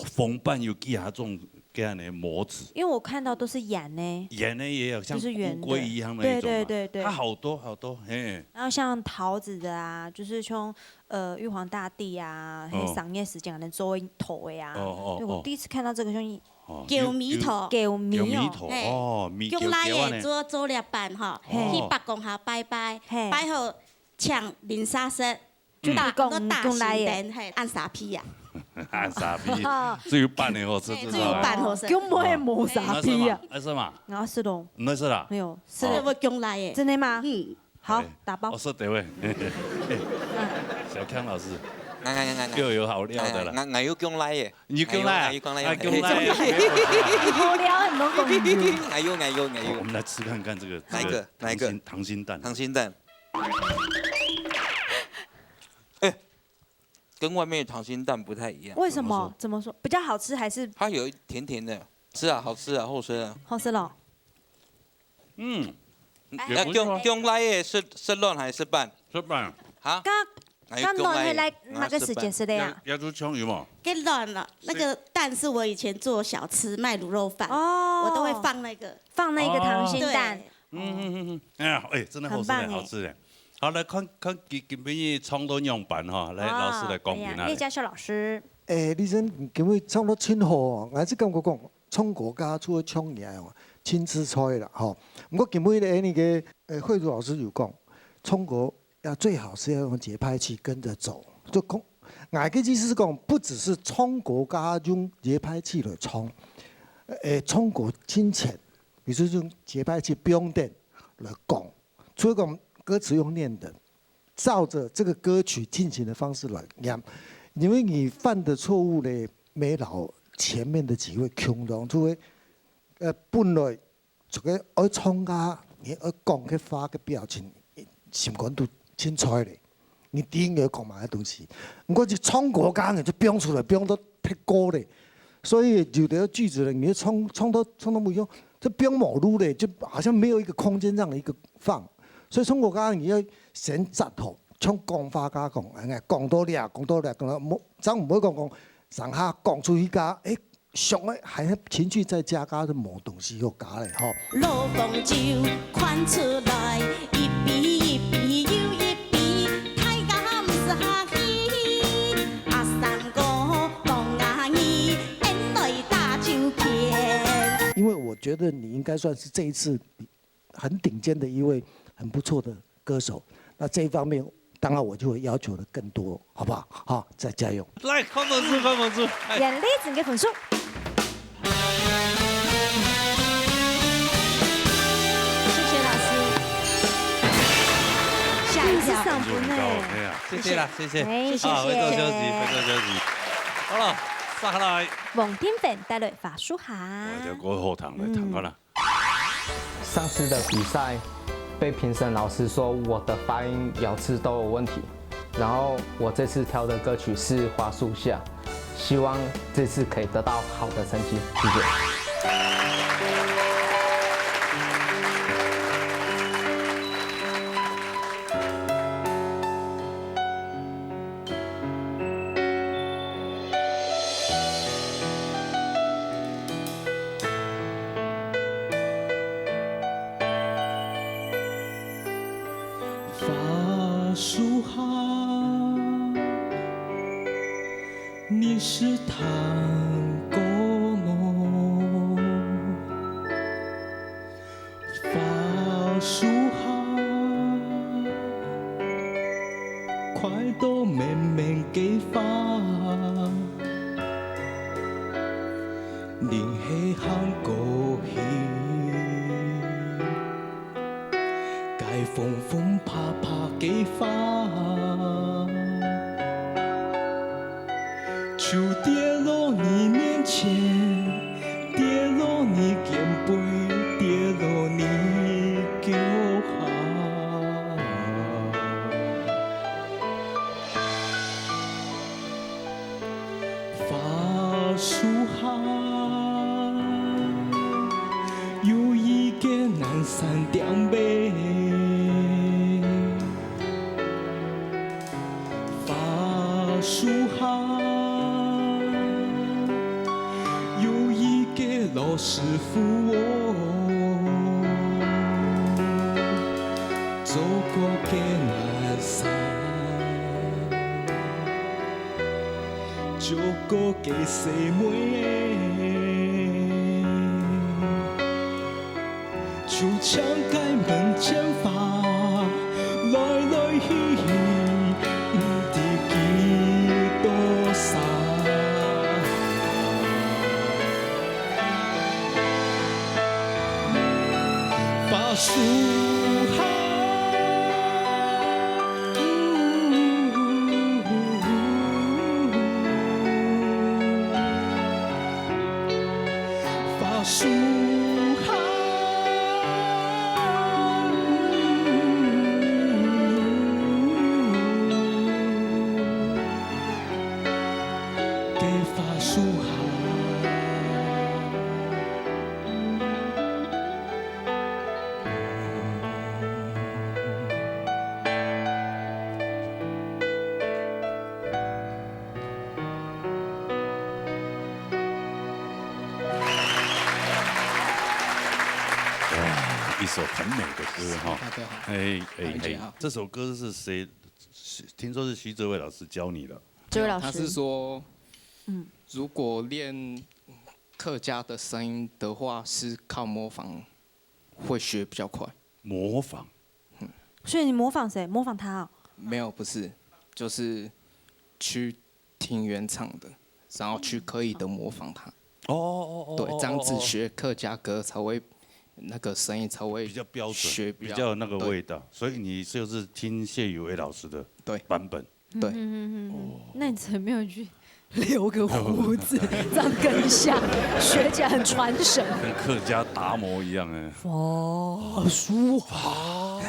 封粄有幾下種 這樣的模子。因為我看到都是圓的。圓的也有，像就是圓的。烏龜一樣那一種嘛。對，對，對，對。它好多好多，嘿。然後像桃子的啊，就是像，呃，玉皇大帝啊，哦。還有賞月時間可能做一頭的啊。哦，哦，對，我，哦。第一次看到這個，像，哦，狗尾頭。狗尾哦。狗尾頭，嘿。哦，尾狗，狗啊呢。降倈仔做，做獵粄吼，嘿。去伯公下拜拜，嘿。拜好請零沙塞。 就打，嗯。打，打神燈，嘿，恁沙鼻啊。恁沙鼻，只有粄个好食，嘿，知道吧？只有粄好食。根本無沙鼻啊。哦，愛食嗎？愛食嗎？𠊎愛食咯。毋愛食啦？哎喲，食了會降倈仔。真的嗎？嗯。好，哎，打包。我說對位。小強老師，𠊎，𠊎，𠊎，𠊎。又有好料的了。𠊎，𠊎，𠊎有降倈仔。你有降倈？𠊎有，𠊎有降倈仔。哎，降倈仔。好料，很多功夫。𠊎有，𠊎有，𠊎有。我們來吃看看這個，哪一個？這個溏心，哪一個？溏心蛋。溏心蛋。 哎，跟外面的溏心蛋不太一樣。為什麼？怎麼說？怎麼說？比較好吃還是？它有一甜甜的，是啊，好吃啊，好食啊。好食咯。嗯，哎。也不錯。那用，用來的是，是卵還是粄？是粄。啊？剛，哪有用來的？剛卵係來哪個時間食个啊？啊，是粄。要，要出醬油嘛？該卵啊，那個蛋是我以前做小吃賣滷肉飯，哦。我都會放那個。放那個溏心蛋。哦。對。 嗯，嗯，嗯，嗯。哎呀，哎，真的好吃的，很棒哎。好吃的。好，來看，看今，今晡日唱到仰般哈，來，啊，老師來公平啊。哎呀，葉家修老師。哎，李生，今晡日唱到真好哦，𠊎係感覺講，唱歌加除了唱以外哦，真自在啦，吼。毋過今晡日呢，那個，呃，慧茹老師有講，唱歌要最好是要用節拍器跟著走，就講，𠊎个意思是講，不只是唱歌加用節拍器來唱，呃，唱歌進前 比如說用節拍器不用練來講，所以講歌詞用念的，照著這個歌曲進行的方式來念，因為你犯的錯誤呢，沒有前面的幾位共樣，就會，呃，本來這個愛唱歌，你愛講个話个表情，心肝肚清楚咧。 你知你愛講麼个東西。毋過一唱歌，剛剛就飆出來，飆到忒高咧。所以有的句子呢，你就唱，唱到，唱到尾，就飆無路咧，就好像沒有一個空間讓你一個放。所以唱歌，剛剛你要先紮好，像講話家講，哎，講到這，講到這，講到無，這樣毋會講講，上下講出去个，哎， 上个還情緒再加加就無東西好加咧吼。老方酒款出來，一杯一杯又一杯，大家毋使客氣。阿三哥講啊你，演來打酒拳。因為我覺得你應該算是這一次很頂尖的一位很不錯的歌手，那這一方面，當然我就會要求的更多，好不好？好，再加油。來，看分數，看分數。哎。嚴麗珍个分數。謝謝老師。嚇一跳。第十三分呢。哎呀，謝謝啦，謝謝。哎，謝謝。啊，回頭休息，回頭休息。好了，接下來。黃庭汾帶來花樹下。哇，這歌好聽，來聽看啦。嗯。 上次的比賽被評審老師說我的發音、咬字都有問題，然後我這次挑的歌曲是《花樹下》，希望這次可以得到好的成績，謝謝。人係行過去，該風風拍拍个花，就跌落你面前，跌落你肩背，跌落你腳下。 花樹下，有一个南山頂尾。花樹下，有一个老師傅哦，做过个南山。 做个个細妹，就像个门前花，来来去去，毋知几多儕。花树下。 花树下，个花树下。 哇，一首很美的歌哈。大家好。哎，哎，哎，这首歌是谁？是，听说是徐哲伟老师教你的。哲伟老师。他是说，嗯。如果练客家的声音的话，是靠模仿，会学比较快。模仿？嗯。所以你模仿谁？模仿他哦？没有，不是，就是去听原唱的，然后去刻意的模仿他。哦，哦，哦，哦，对，哦，这样子学客家歌才会，那个声音才会比较标准，学比较，比较有那个味道。对。所以你就是听谢宇威老师的，对。版本。 对。嗯嗯嗯嗯，那你怎么没有去留个胡子，这样更像，学起来很传神。跟客家达摩一样哎。哦，书法。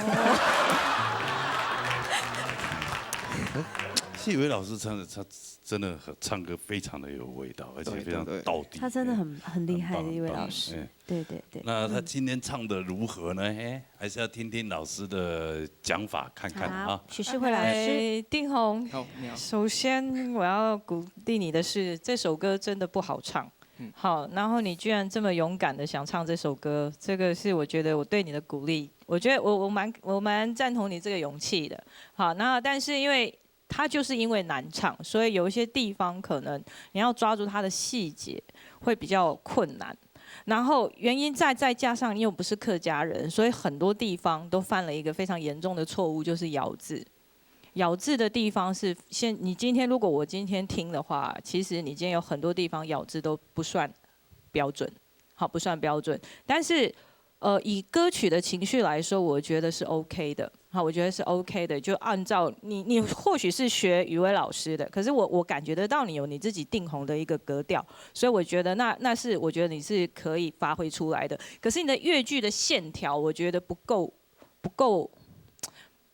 谢宇威老师唱的，他真的很，唱歌非常的有味道，而且非常道地。对，对，对。他真的很，很厉害的一位老师。很棒，很棒，哎。 对对对。那他今天唱得如何呢？嗯。嘿，还是要听听老师的讲法看看啊。好，许世辉老师。哎，定宏，好，你好。首先我要鼓励你的是，这首歌真的不好唱。嗯。好，然后你居然这么勇敢的想唱这首歌，这个是我觉得我对你的鼓励。我觉得我，我蛮，我蛮赞同你这个勇气的。好，那但是因为 它就是因为难唱，所以有一些地方可能你要抓住它的细节会比较困难。然后原因在，再加上你又不是客家人，所以很多地方都犯了一个非常严重的错误，就是咬字。咬字的地方是现，你今天，如果我今天听的话，其实你今天有很多地方咬字都不算标准，好，不算标准。但是，呃，以歌曲的情绪来说，我觉得是OK的。好，我觉得是OK的，就按照你，你或许是学宇威老师的，可是我，我感觉得到你有你自己定宏的一个格调，所以我觉得那，那是我觉得你是可以发挥出来的。可是你的乐句的线条，我觉得不够，不够，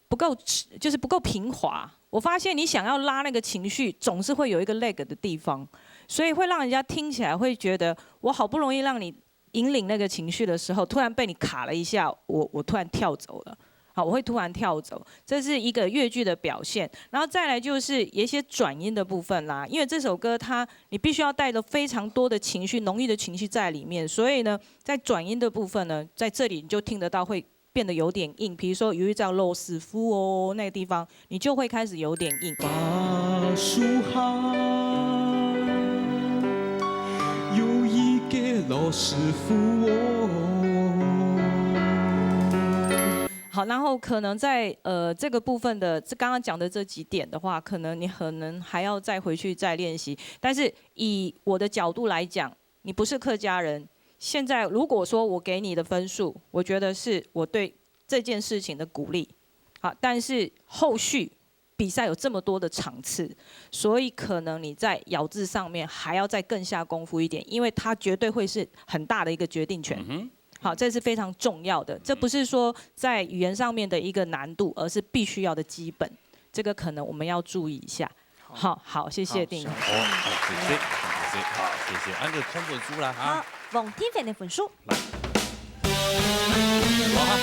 不够，就是不够平滑。我发现你想要拉那个情绪，总是会有一个 lag 的地方，所以会让人家听起来会觉得，我好不容易让你引领那个情绪的时候，突然被你卡了一下，我，我突然跳走了。好，我会突然跳走，这是一个乐句的表现。然后再来就是一些转音的部分啦，因为这首歌它，你必须要带着非常多的情绪、浓郁的情绪在里面，所以呢，在转音的部分呢，在这里你就听得到会变得有点硬。比如说有一张老师傅哦，那个地方你就会开始有点硬。花树下，有一个老师傅哦。好，然后可能在，呃，这个部分的，这刚刚讲的这几点的话，可能你可能还要再回去再练习。但是以我的角度来讲，你不是客家人，现在如果说我给你的分数，我觉得是我对这件事情的鼓励，好，但是后续比赛有这么多的场次，所以可能你在咬字上面还要再更下功夫一点，因为它绝对会是很大的一个决定权。好，这是非常重要的。这不是说在语言上面的一个难度，而是必须要的基本。这个可能我们要注意一下。好，好，谢谢定。好，谢谢，谢谢，好，谢谢。恁个看分数啦哈。好，黃天凡个分數。好哈。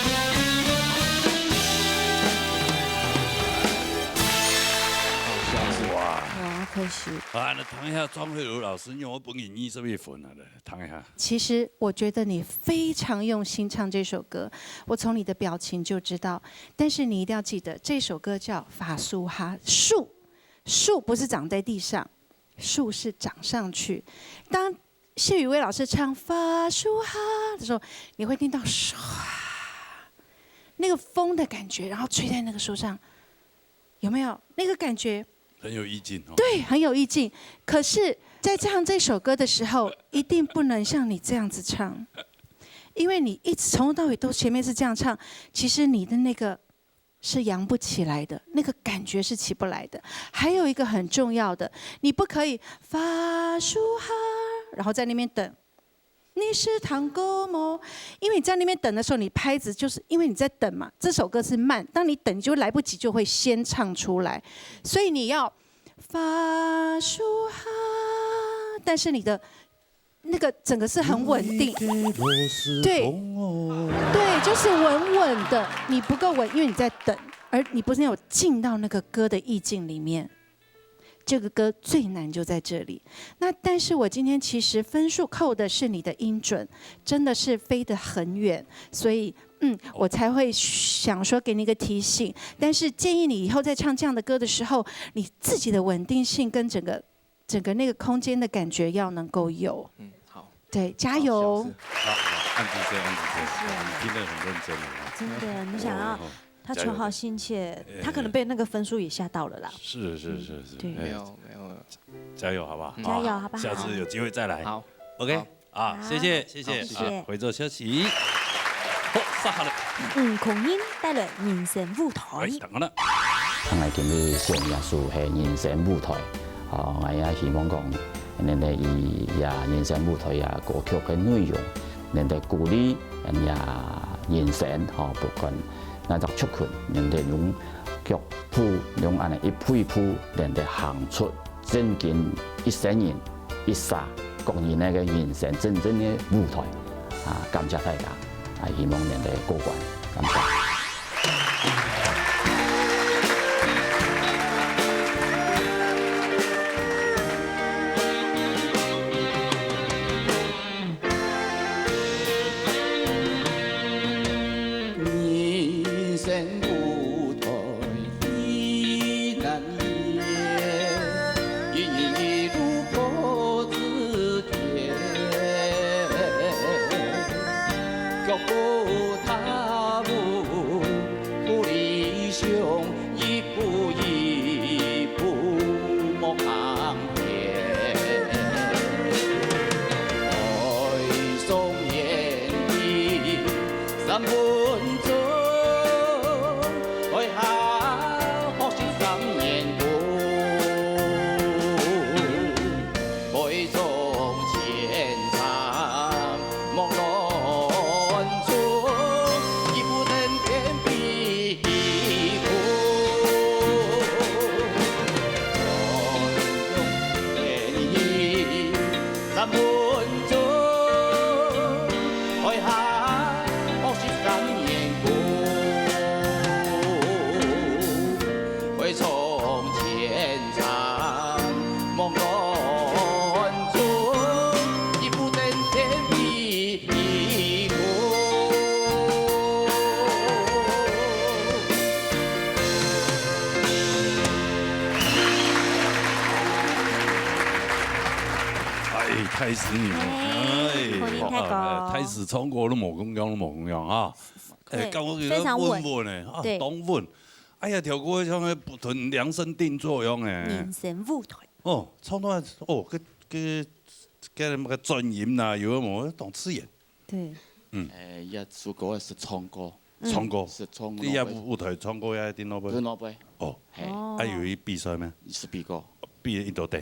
哇，哇，開始。啊，那唐一下張慧茹老師，因為我本人二十一分啊，唐一下。其實我覺得你非常用心唱這首歌，我從你的表情就知道。但是你一定要記得，這首歌叫《法蘇哈》，樹，樹不是長在地上，樹是長上去。當謝宇威老師唱《法蘇哈》的時候，你會聽到唰，那個風的感覺，然後吹在那個樹上，有沒有那個感覺？很有意境哦。对，很有意境。可是，在唱這首歌的時候，一定不能像你這樣子唱，因為你一直從頭到尾都前面是這樣唱，其實你的那個是揚不起來的，那個感覺是起不來的。還有一個很重要的，你不可以發舒哈，然後在那邊等。你是糖果吗？因為你在那邊等的時候，你拍子就是因為你在等嘛，這首歌是慢，當你等你就來不及，就會先唱出來，所以你要發舒哈，但是你的那個整個是很穩定，對，對，就是穩穩的，你不夠穩，因為你在等，而你不是有進到那個歌的意境裡面。 這個歌最難就在這裡。那但是我今天其實分數扣的是你的音準，真的是飛得很遠，所以嗯，我才會想說給你一個提醒。但是建議你以後在唱這樣的歌的時候，你自己的穩定性跟整個整個那個空間的感覺要能夠有。嗯，好。對，加油！好，好，按時間，按時間，你聽得很認真哦。真的，你想要哦他求好心切，他可能被那個分數也嚇到了啦。是是是是，對哎没有没有，加油好不好？加油好不好？下次有機會再來。好，OK 好啊，謝謝謝謝，好謝謝啊回座休息。好，殺下來，嗯，孔英帶來人生舞台哎，。等等了。𠊎今日選个書係人生舞台，哦，𠊎也希望講，能夠以這人生舞台个歌曲个內容，能夠鼓勵人家人生，吼，不管哪隻族群，能夠用腳步，用恁樣一步一步，能夠行出正經一生人一儕各人个人生真正个舞台。啊，感謝大家，啊，希望能夠過關，感謝。哎，太師娘，哎哎，孔英太公哇，太師唱歌都無共樣，都無共樣啊！哎，對感覺非常穩穩穩的啊，對當穩。哎呀，條歌像个不斷量身定做樣哎人。生舞台。哦，唱到哦，个个个个轉音啊，有个無，當自然。對。嗯。誒，這首歌係唱歌。唱歌。係唱歌。你也舞，舞台唱歌也在那邊。在那邊。哦。嘿。哦。啊，有去比賽咩？係比過。比了幾多等？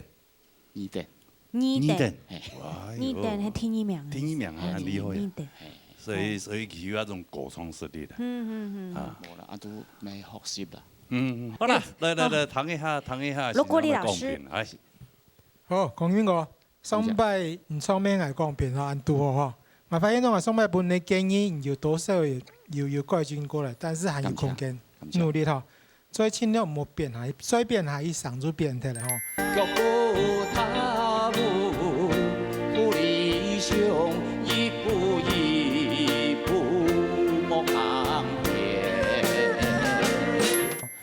二等。二等。二等。嘿。哇，二等係第二名。第二名啊，很厲害啊。二等。嘿。所以，所以佢有那種歌唱實力的。嗯，嗯，嗯。啊。無啦，啊，都愛學習啦。嗯，嗯。好啦，來，來，來，聽一下，聽一下，羅國立老師。先生的講評，哎。好，孔明哥， 上擺你唱片𠊎講變化恁堵好吼，𠊎發現到𠊎上擺分你建議，你有多少有，有，有改進過來，但是還有空間，感謝，感謝。努力吼，再盡量莫變下，再變下一聲就變忒了吼。腳步踏入不理想，一步一步莫行偏。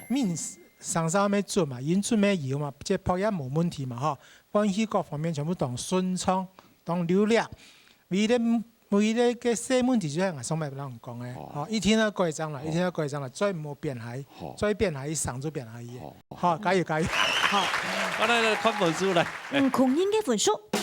面上上面準嘛，音準咩有嘛，這拍也無問題嘛吼。 關係各方面全部當順暢，當流利。唯一个，唯一个細問題就係𠊎上擺摎你講个，哦。吼，一定愛改正啦，哦。一定愛改正啦，再莫變下，好。再變下一聲就變下去。好。好，加油，加油。好。好，來，來，看分數，來。嗯，孔明个分數。恭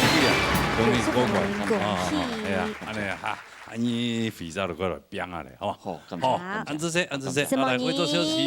喜啊，恭喜，恭喜。恭喜。啊，啊，啊，哎呀，恁樣哈。 恁樣回家就過來拚啊咧，好無？好，感謝，好，感謝。恁仔細，恁仔細，什麼啊，來，為做休息。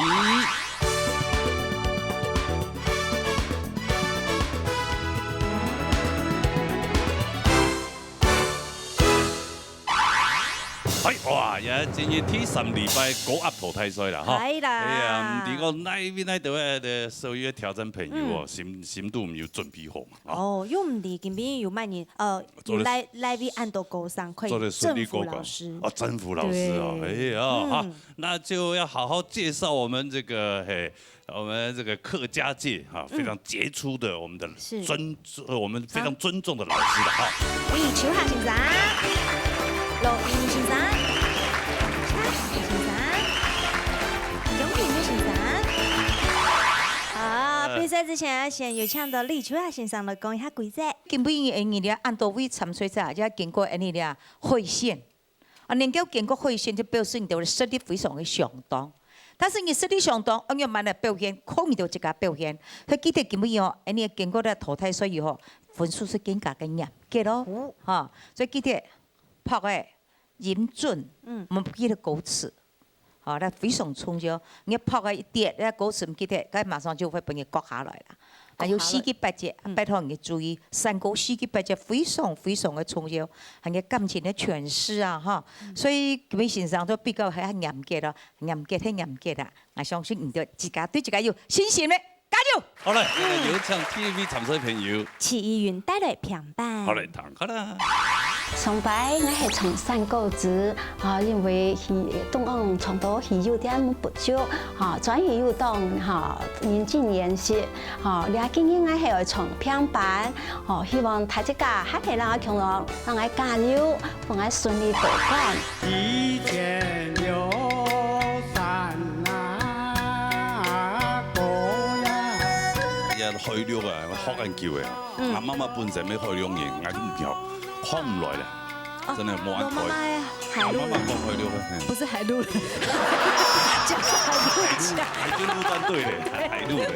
哎，哇，也今日第三禮拜高壓淘汰賽了哈。係啦。哎呀，毋知講哪一位哪一位的所有的挑戰朋友哦，嗯。心，心肚有準備好嘛？啊。哦，又毋知今晡日有麼人，呃， 做得，有來，來位恁多高三，可以，做得順利過關。鄭福老師。哦，鄭福老師哦，對。哎呀，嗯。好，那就要好好介紹我們這個，嘿，我們這個客家界哈，嗯。非常傑出的我們的，是。尊，呃，我們非常尊重的老師了哈。李秋霞先生，羅英先生，秋霞先生，楊品月先生。好，呃。比賽之前要先有請到李秋霞先生來講一下規則。 今晡日𠊎俚恁多位參賽者，也經過𠊎俚這海選。啊，能夠經過海選，就表示你兜个實力非常个相當。但是你實力相當，愛仰般來表現，靠你兜自家表現。所以記得今晡日哦，𠊎俚經過這淘汰賽以後，分數係更加个嚴格咯。哦。哈，所以記得，拍个音準，嗯。莫記得歌詞。 好，該非常重要。你拍个一跌，該歌詞毋記得，該馬上就會分你擱下來啦。還有四句八節，嗯。拜託你注意，山歌四句八節非常非常个重要，還有感情个詮釋啊，哈。嗯。所以各位先生都比較還嚴格咯，嚴格係嚴格啦。𠊎相信你兜自家對自家有信心个。 加油！好嘞，那麼有請第一位參賽朋友。齊依雲帶來平板。好嘞，聽看啦。上擺𠊎係唱山歌仔，啊，因為戲，中央唱到戲有點不足，哈，轉戲有當，哈，認真練習，哈，這今日𠊎係愛唱平板，吼，希望大自家還係摎𠊎共樣，摎𠊎加油，分𠊎順利過關。 一見喲山啊，哥呀。這海陸啊，學恁久个啊。嗯。𠊎媽媽本身係海陸人，𠊎都毋曉，學毋來咧。哦，真个無恁會。我媽媽海陸人。𠊎媽媽講海陸个，嗯。不是海陸人。講海陸人。海陸，海陸戰隊咧，海陸人。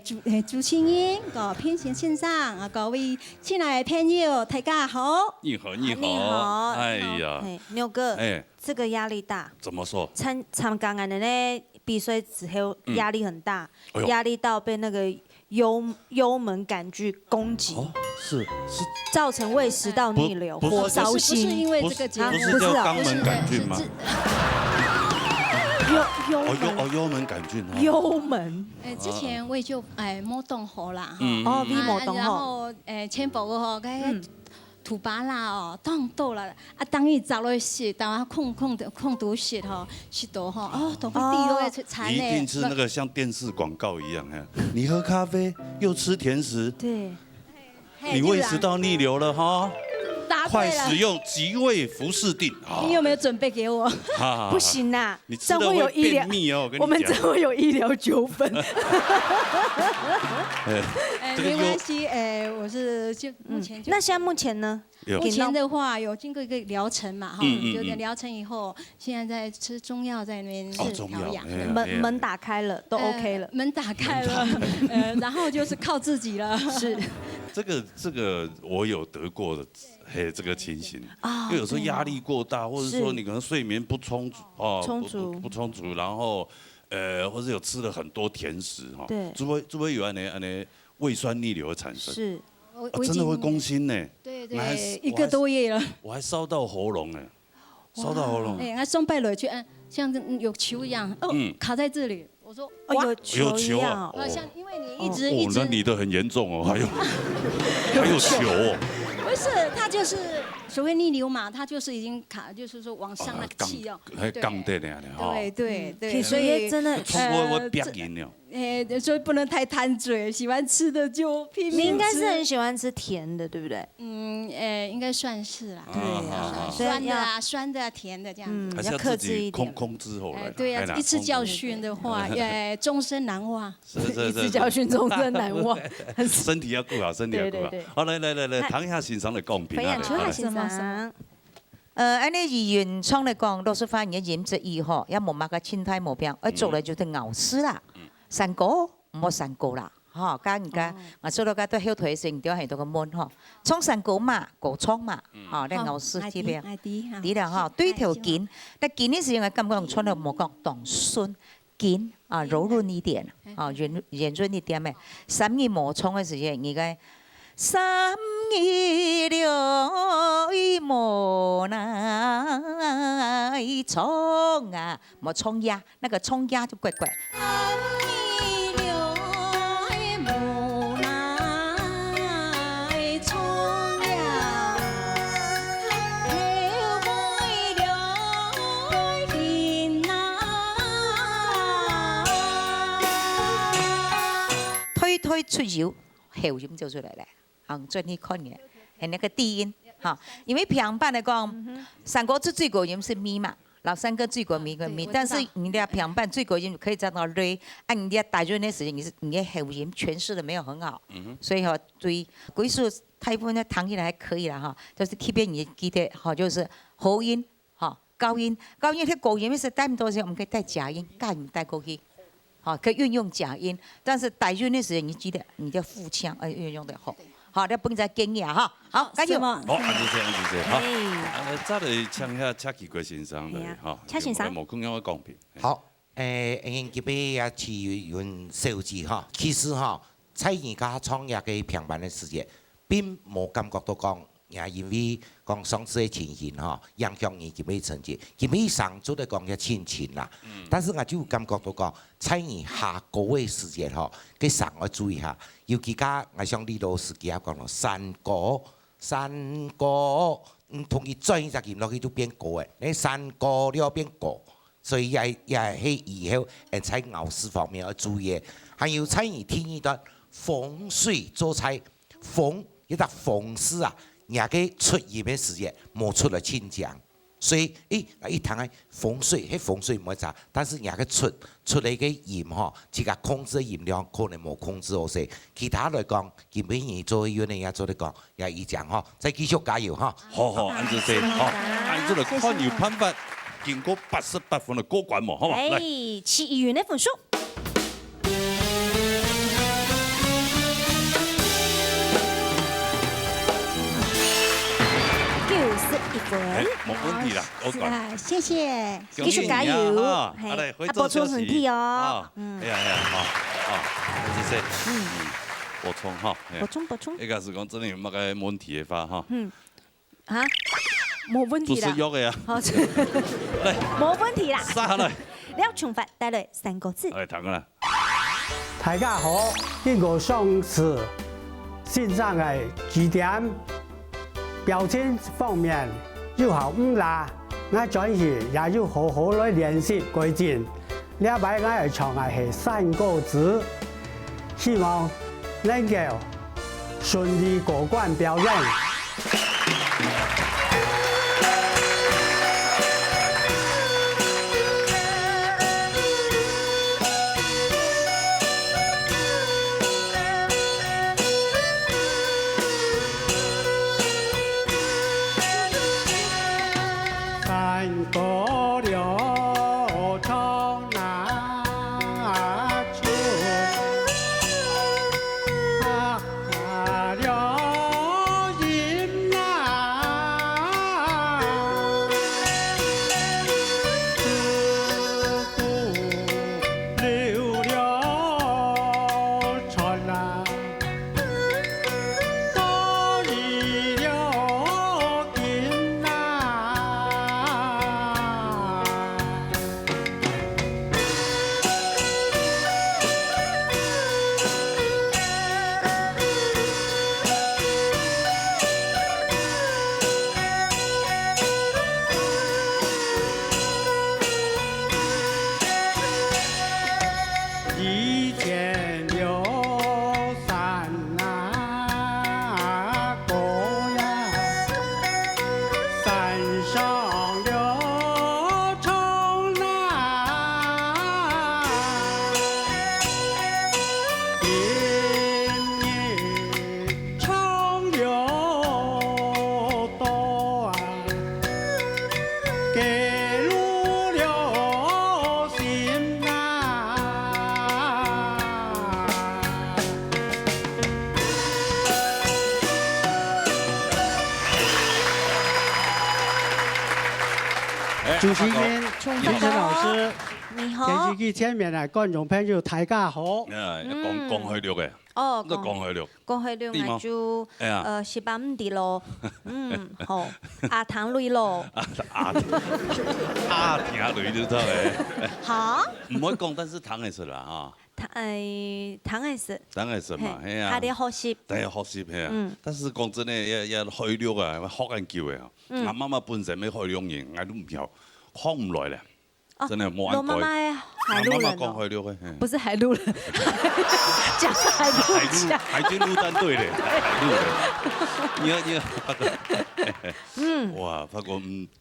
誒，主，誒，主持人，个評審先生，啊，各位親愛的朋友，大家好。你好，你好。你好。哎呀。好，嘿，牛哥，哎。這個壓力大。怎麼說？參，參加完了呢，比賽之後，嗯。壓力很大，哎呦。壓力到被那個幽，幽門桿菌攻擊。哦，是，是。造成胃食道逆流，不，不是，或燒心。不是因為這個節目。不是，不是叫肛門桿菌嗎？不是，是，是，幽，幽門。哦，幽，哦，幽門桿菌，哦。幽門。哎，之前胃就，哎，無當好啦，哈。嗯，嗯，嗯。哦，胃無當好。啊，然後，哎，前不久吼，該嗯。 土巴拉哦，當多啦，啊，當日走落去食，但係空，空，空肚食吼，食到吼，哦，都會滴落去，慘呢。一定是那個像電視廣告一樣，哎，你喝咖啡又吃甜食，對。嘿，你胃食道逆流了哈，答對了。快使用吉胃福適定啊！你有沒有準備給我？哈哈哈。不行啦，你吃了會便秘哦，這樣會有醫療，我跟你講。我們這會有醫療糾紛。哎，哎，這個有，沒關係，哎，我是就目前就嗯，那現在目前呢？ 有。目前的話，有經過一個療程嘛，哈，嗯，嗯，嗯。有點療程以後，現在在吃中藥，在那邊哦，中藥，調養。哎呀，門，哎呀。門打開了，都OK了。呃，門打開了，門打開。呃，然後就是靠自己了。是。這個，這個我有得過的，嘿，這個情形。啊，因為有時候壓力過大，對啊。或者說你可能睡眠不充足，是。哦，充足。不，不，不充足，然後，呃，或者有吃了很多甜食，哈。對。就會，就會有恁呢，恁呢胃酸逆流的產生。是。我，啊，我已經真的會攻心呢。對，對，我還，一個多月了。我還，我還燒到喉嚨哎，哇。燒到喉嚨。哎，那上拜了去，嗯，像有球一樣，哦，嗯。卡在這裡。我說，哦，哇。有球一樣哦。有球啊。好像因為你一直，哦。一直哦，那你的很嚴重哦，還有，還有球哦。不是，它就是所謂逆流嘛，它就是已經卡，就是說往上那個氣哦。啊，槓，還槓在那裡哈。對，對，對，嗯，所以，所以真的，衝過會，呃，會變形的哦。 哎，所以不能太貪嘴，喜歡吃的就拼命吃。你應該是很喜歡吃甜的，對不對？嗯，哎，應該算是啦。對啊，啊，啊，啊。所以要酸的啊，酸的啊，甜的這樣子。嗯，還是要自己要克制一點。控，控制好來啦。哎，對啊，哎啦，一次教訓的話，控制。哎，終身難忘。是，是，是，一次教訓，終身難忘。身體要顧好，身體要顧好。對，對，對。好，來，來，來，來，來。談一下欣賞的講評啊，培養出來，來，來。欣賞。 呃，恁呢以原唱來講，老實話，你个飲食以後，也無麼个清淡毛病，愛做个就係咬字啦。嗯。山歌，毋好山歌啦，吼，甲人家，哦。𠊎做到該對後台時，你就很多个問吼，唱山歌嘛，歌唱嘛，嗯。吼，你咬字這邊。哦，愛知，愛知，哈。知了吼，是，對頭筋，哎，是。那筋个時間，感覺唱了無講當順，筋啊，柔軟一點，嘿。啊，圓，圓潤一點咩。三日無唱个時間，你个三日兩日無來唱啊，無唱呀，那個唱呀就怪怪。三日兩日無來唱呀，後尾兩日啊。推推出油，喉音就出來了。 嗯，轉去看个，係那個低音，哈，因為平板來講，嗯哼。山歌最，最高音係咪嘛，然後山歌最高音个咪，哦，對，我知道。但是你的平板最高音可以降到瑞，啊，你的大韻个時間，你是，你的喉音詮釋的沒有很好，嗯哼。所以哈，對，歸屬大部分的彈起來還可以啦哈，就是特別你記得哈，就是喉音，哈，高音，高音和高音是帶不多時間，我們可以帶假音，蓋帶過去。 好，可以運用假音，但是帶韻个時間，你記得你的腹腔要運用得好。好，這分一個建議啊，哈。好，加油。什麼？好，恁仔細，恁仔細，哈。哎。啊，再來請下蔡其國先生來，哎呀，哈，蔡先生。有無共樣个講評？好，誒，今日也請問小姐哈，其實哈，在你家創業个平板个時間，並無感覺到講 也因為講上次个情形吼，影響你今日成績。今日生出來講也盡盡啦。嗯。但是𠊎就有感覺到講，在你下歌个時節吼，該聲愛注意下。尤其家𠊎想李老師佢也講咯，山歌，山歌，嗯，同佢轉一隻音落去就變歌誒，那山歌了變歌。所以也，也係以後，誒，在咬字方面要注意个。還有在你第二段，風水做菜 風，一隻風字啊，若个出音个時節，無出來清淨。所以，誒，一聽誒，風水，係風水毋會差，但是若个出，出來个音吼，自家控制个音量可能無控制好勢。其他來講，今晡日做个運營也做得講，也已經吼，再繼續加油吼。好，好，恁仔細，好，恁仔細，看有辦法，經過八十八分个過關無，好無？來。哎，齊議員个分數。問題啦，好，過關。啊，謝謝，繼續加油，恭喜你啊，哈，嘿，好嘞，回做休息。啊，補充身體哦。啊，嗯。哎呀，哎呀，好，好，這是，嗯，補充哈，哎呀。補充，補充。應該係講真的有麼个問題的話，哈。嗯。啊，無問題啦。不是約的啊。好，來。無問題啦。殺來。廖崇發帶來三個字。來，聽啊。 大家好，經過上次先生个指點，表情方面有效毋罅，𠊎轉去也有好好來練習改進。這擺𠊎愛唱个係山歌子，希望能夠順利過關表演。 山歌流唱哪出，啊，流音哪，自古流流传来。 以前有山啊歌呀，山上流唱啊，今日唱流多啊。 给路留心啊。哎，主持人，阿發哥，主持人老師，你好。電視機前面个觀眾朋友，大家好。哎，講，嗯。講海陸个。 哦，這講海陸。講海陸，對嗎？𠊎就，哎呀。呃，西班牙語咯。嗯，好，阿唐雷咯。啊，啊，啊，聽雷就知道欸。好。毋會講，但是聽會識啦，哈。聽，哎，聽會識。聽會識嘛，嘿，係啊。還得學習。得學習，嘿啊。嗯。但是講真的，也，也海陸啊，學恁久欸，嗯。𠊎媽媽本身係海陸人，𠊎都毋曉，學毋來咧。 哦，真的無恁乖。羅媽媽係海陸人哦。啊，媽媽講海陸个，嘿。不是海陸人，講海陸腔。海陸，海軍陸戰隊咧，海陸人。你看，你看，發哥，嗯。哇，發哥，毋，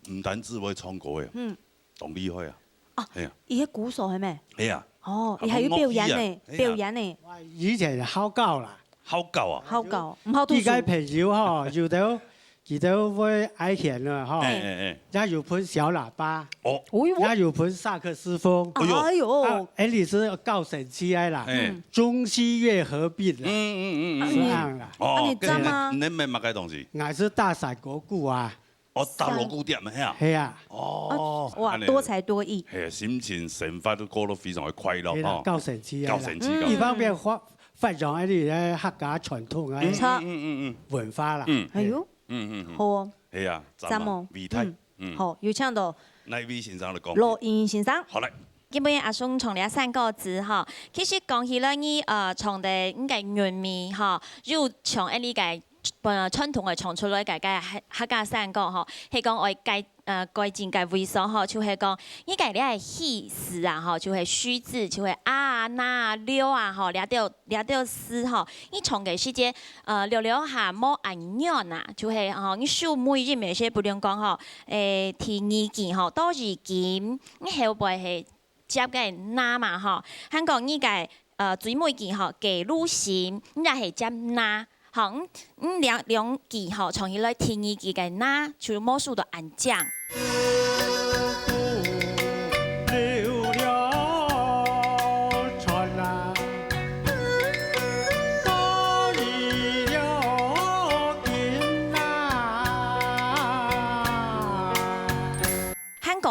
毋單止會唱歌欸，嗯。當厲害啊。哦，係啊。佢係鼓手係無？係啊。哦，佢還有表演呢，啊，講樂器啊，係啊。表演呢。𠊎以前好搞啦。好搞啊？好搞，毋好讀書。幾個朋友吼，有兜 佢兜會愛錢啊，吼，哎，哎，哎。也有分小喇叭，哦。哎喲。也有分薩克斯風。哎喲。哎喲。啊，𠊎俚係搞生趣个啦，哎。嗯。中西樂合璧啦，嗯，嗯，嗯，嗯。係恁樣啦。哦，啊，你知道嗎？該你，你買麼个東西？𠊎係打山歌鼓啊。哦，打鑼鼓店个，係啊。係啊。哦，哦，哇，恁樣。多才多藝。係，心情生活都過得非常的快樂，係啦，哦。搞生趣个啦。搞生趣，嗯。搞生趣。一方面發，發揚𠊎俚个客家傳統个，嗯，嗯，嗯，嗯，嗯。文化啦。嗯。哎喲。 嗯，嗯，嗯。好哦。係啊，讚啊，讚哦。偉大。嗯。嗯。好，有請到哪位先生來講？羅英先生。好，來。今晡日阿松唱這山歌子吼，其實講起來呢，呃，唱得應該韻味吼，又像恁呢个，呃，傳統个唱出來个，个客，客家山歌吼，係講愛改，呃，改進个位所吼，就係講，你个這个虛字啊吼，就係虛字，就係啊、那、溜啊吼，這兜 這兜字吼，你唱个時節，呃，略略下無恁遠啊，就係吼，你手尾音个時節，比如講吼，誒，第二句吼，到如今，你後背係接个那嘛吼，還講你个，呃，最尾句吼，給路心，你也係接那，吼，你，你兩，兩句吼，唱起來第二句个那，就無輸到恁靚。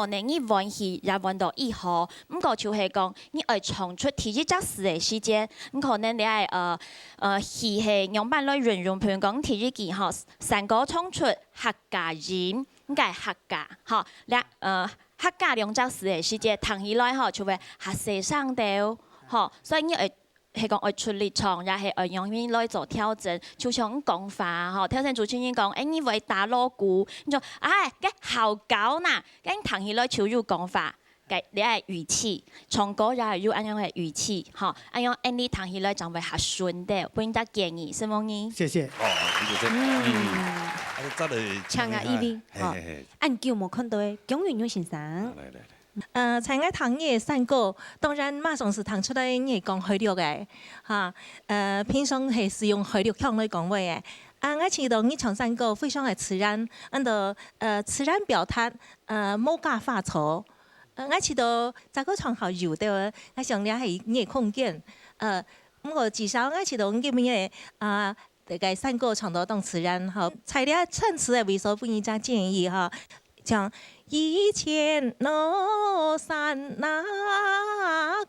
可能你換氣也換到一號，毋過就係講你愛唱出第一隻字个時節，你可能你愛呃呃氣係仰般來運用，譬如講第一句吼，山歌唱出客家音，應該客家吼，兩呃客家兩隻字个時節，聽起來吼就會較細聲兜，吼，所以你愛 係講愛出力唱，也係愛用音來做調整。就像講話吼，頭先主持人講，哎，你會打鑼鼓，你就哎，該好高呐，該聽起來就有講話，該你愛語氣，唱歌也愛有恁樣个語氣，吼，恁樣恁你聽起來正會較順的。分人家建議，承蒙你。謝謝。哦，你就這，嗯，啊，再來唱啊，一位，嘿嘿嘿，恁久無看到个江雲勇先生。來來來。 呃，在𠊎聽你个山歌，當然馬上係聽出來你係講海陸个，哈，呃，平常係使用海陸腔來講話个。啊，𠊎試著你唱山歌非常个自然，恁多呃自然表達，呃，無加花草。呃，𠊎試著這个唱好有的，𠊎想這係你个空間。呃，毋過至少𠊎試著你今日个啊，這个山歌唱到當自然，吼，在這唱詞个位所分你一隻建議，吼。 像以前那山那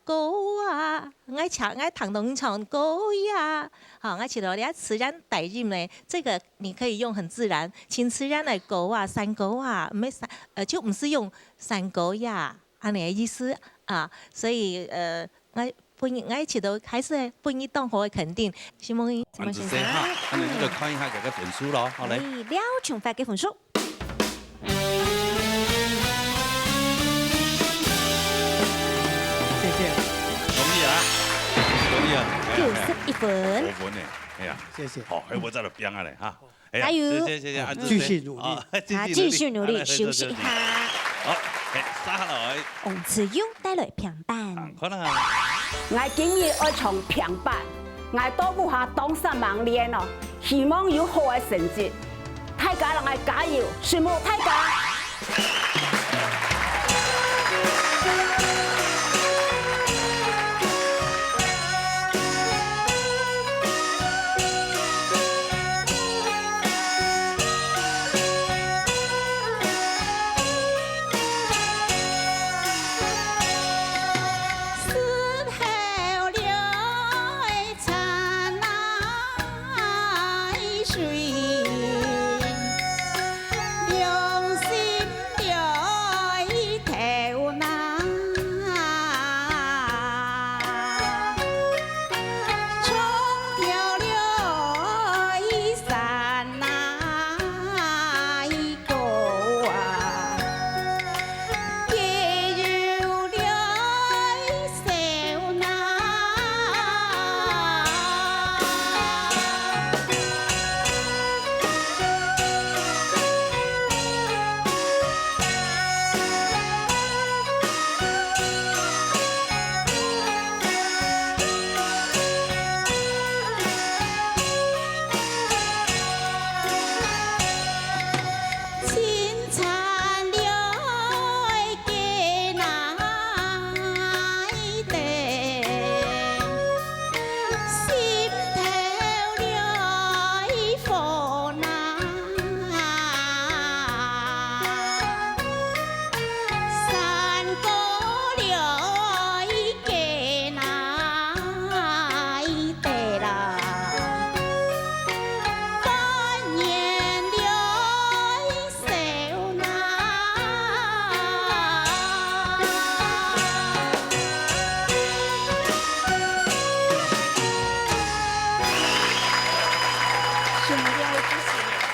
歌啊，𠊎唱，𠊎聽到你唱歌呀，好，𠊎試著這自然帶入來，這個你可以用很自然，盡自然个歌啊，山歌啊，毋係山，呃，就毋使用山歌呀，恁樣个意思啊。所以，呃，𠊎分你，𠊎試著還係分你當好个肯定，承蒙你。承蒙先生。恁仔細哈，恁仔你就看一下這个分數咯，好，來。哎，廖瓊發个分數。 謝謝。恭喜啊！恭喜啊！九十一分。五分呢，哎呀，謝謝。好，還有無再來拼啊嘞哈？哎呀，加油！謝謝謝謝，恁仔細。繼續努力。啊，繼續努力，啊，繼續努力，休息一下。好，哎，接下來。王慈勇帶來評判。看啊。𠊎今日愛唱評判，𠊎到屋下當煞猛練哦，希望有好个成績。 大家摎𠊎加油，承蒙大家！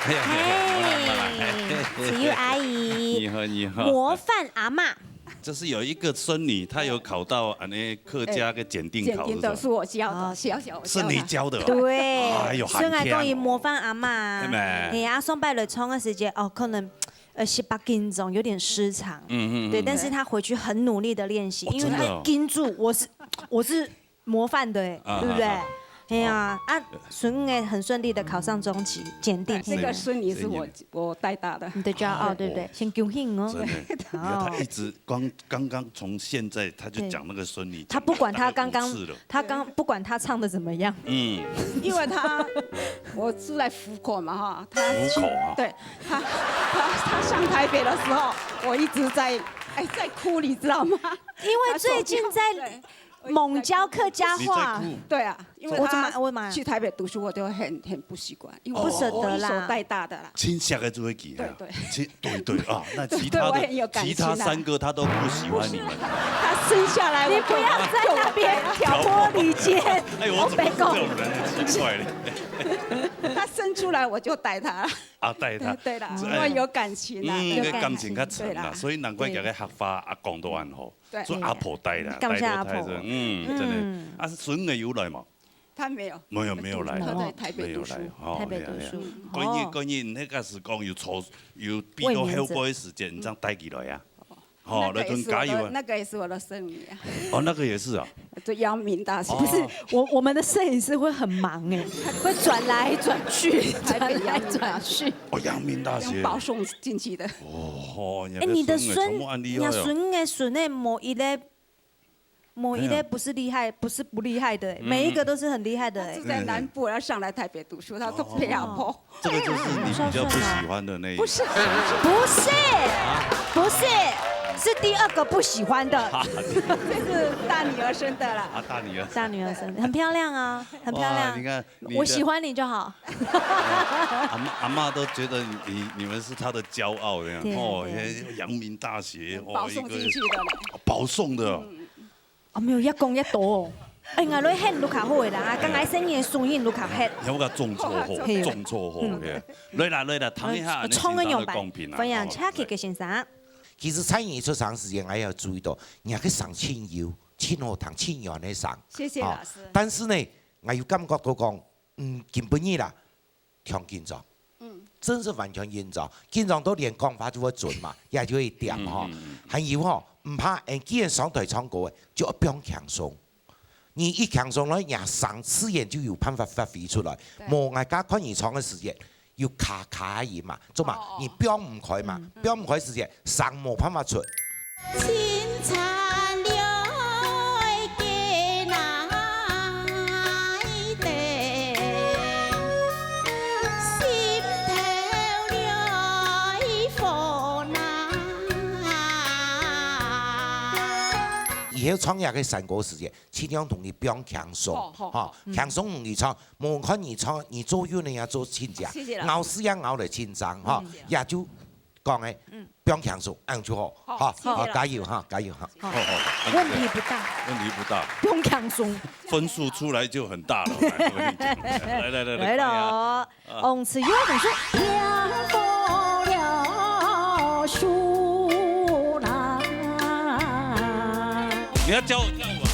哎呀，哎呀，哎呀，哎呀，哎呀。慈勇阿姨，你好，你好。模範阿嬷。就是有一個孫女，她有考到恁呢客家个檢定考，檢定都是我教的，哦。小小我教的。是你教的哦？對，哎呦，所以𠊎講伊模範阿嬷。係咩？哎呀，上擺來唱个時節，哦，可能，呃，十八斤重，有點失常。嗯，嗯，嗯。對，但是她回去很努力的練習，哦，因為她真的哦。盯住，我是，我是模範的欸，啊，對不對？啊，啊。哎呀，啊，孫女很順利的考上中級檢定。那個孫女是我，是你。我帶大的。你的驕傲，對不對？對。先恭喜哦。真的，你看她一直光，剛剛從現在她就講那個孫女，對。她不管她剛剛，講了五次了。她剛，不管她唱得怎麼樣。嗯。因為她，我住在湖口嘛哈，她去，湖口啊。對，她，她，她上台北的時候，我一直在还在哭，你知道吗？因为最近在他说对猛教客家话。你在哭？对啊，因为我怎么他我怎么去台北读书，我就很很不习惯，因为我不舍得啦。我一手带大的啦。親戚个就會記啊。對對。親，對對啊，那其他的，對，我很有感情啊。其他三個他都不喜歡你們。他生下來，你不要在那邊挑撥離間。哎，我怎么是这种人呢？奇怪了。他生出来我就带他。啊，带他。对啦，这，哎，我有感情啊，嗯，对啦。个感情较深啦，对啦。所以难怪佢个客話啊講到恁好。对。所以阿婆帶啦，感謝阿婆。帶到大聲，嗯，真的。嗯。啊，孫仔有來無？他没有。没有，没有來。他在台北读书。没有来，哦，台北读书。哎呀，哎呀。哦。关键，关键，那个是讲有抽，有比到后背个时间，你这样带起来啊。哦。吼，那个也是我的，来同加油啊。那个也是我的孙女啊。哦，那个也是啊。对，阳明大学。哦。不是，我，我们的摄影师会很忙哎，会转来转去，台北阳明大学。转来转去。哦，阳明大学。用保送进去的。哦，哎，你的孙，全部恁厲害哦。你的孙仔孙仔，无一个，无一个不是厉害，不是不厉害的哎，嗯。每一个都是很厉害的哎。他住在南部，要上来台北读书，他都陪阿婆。哦。 这个就是你比较不喜欢的那一个。不是，不是，不是，是第二个不喜欢的。这是大女儿生的啦。啊，大女儿。大女儿生的，很漂亮啊，很漂亮。哇，你看，你的我喜欢你就好。阿嬷，阿嬷都觉得你，你们是她的骄傲那样。对，哦，对。阳明大学，哦，保送进去的呢。一个，哦，保送的哦。嗯。 哦，没有，越讲越多哦。哎，𠊎來喊你較好个啦，啊，刚刚生日个孫仔你較喊。你要不要种错货？嘿。种错货，嗯。嘿。来啦，来啦，谈一下，嗯，你先生个公平啦，欢迎Chucky个先生。其实在你出场时间，还要注意到，你个声音有，真好听，真远个声。谢谢老师。哦，但是呢，我有感觉到讲，嗯，今晡日啦， 强紧张。嗯。真是完全紧张，紧张到连讲话就会准嘛，也就会点哈。嗯，嗯，嗯。还有吼，毋怕，哎，既然上台唱歌个，就要放轻松。你一轻松了，你声自然就有办法发挥出来。对。无，大家看你唱个时间，有卡卡个音嘛，做嘛，哦，哦。你放毋开嘛，嗯。放毋开时间，声无办法出。 以后唱這个山歌時節，盡量同佢放輕鬆，好，好，哈，好。嗯。輕鬆同佢唱，無論你唱，你做運動也做親家，謝謝老師。咬字也咬得緊張，哈，嗯。也就 講誒，嗯。放輕鬆，恁樣就好，好，哈，謝謝老師。好，加油哈，加油哈。好。好，好，好。問題不大。問題不大。放輕鬆。分數出來就很大了，我跟你講。來，來，來，來，來了哦，看一下。啊。王慈又要怎麼說？你要教我跳舞啊？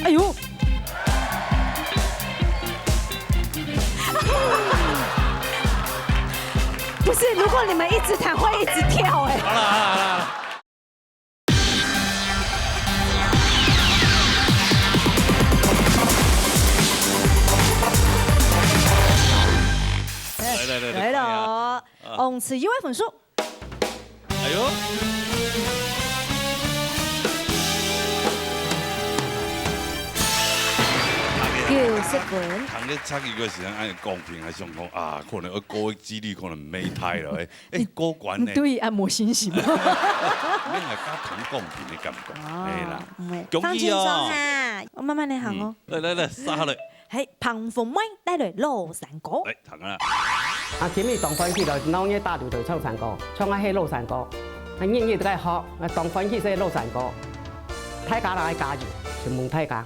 哎呦！不是，如果你們一直彈，會一直跳哎。好了，好了，好了，好了。來，來，來，來，來了哦。看一下。啊。王慈又要怎麼說？ 哎喲！九十分。聽个差一个時間，哎，公平還想講啊，可能我過个機率可能沒太了，哎，哎，過關呢。對，啊，無信心。你還較聽公平的感覺，哦，哎啦，嗯，恭喜哦。放輕鬆啊，我慢慢來行哦。嗯，來，來，來，殺了。嘿，彭鳳妹帶來老山歌。來。 唱啊。啊，今日當歡喜來，鬧熱打賭頭唱山歌，唱个係老山歌。啊，日日都在學，啊，當歡喜係老山歌。大家來加油，承蒙大家。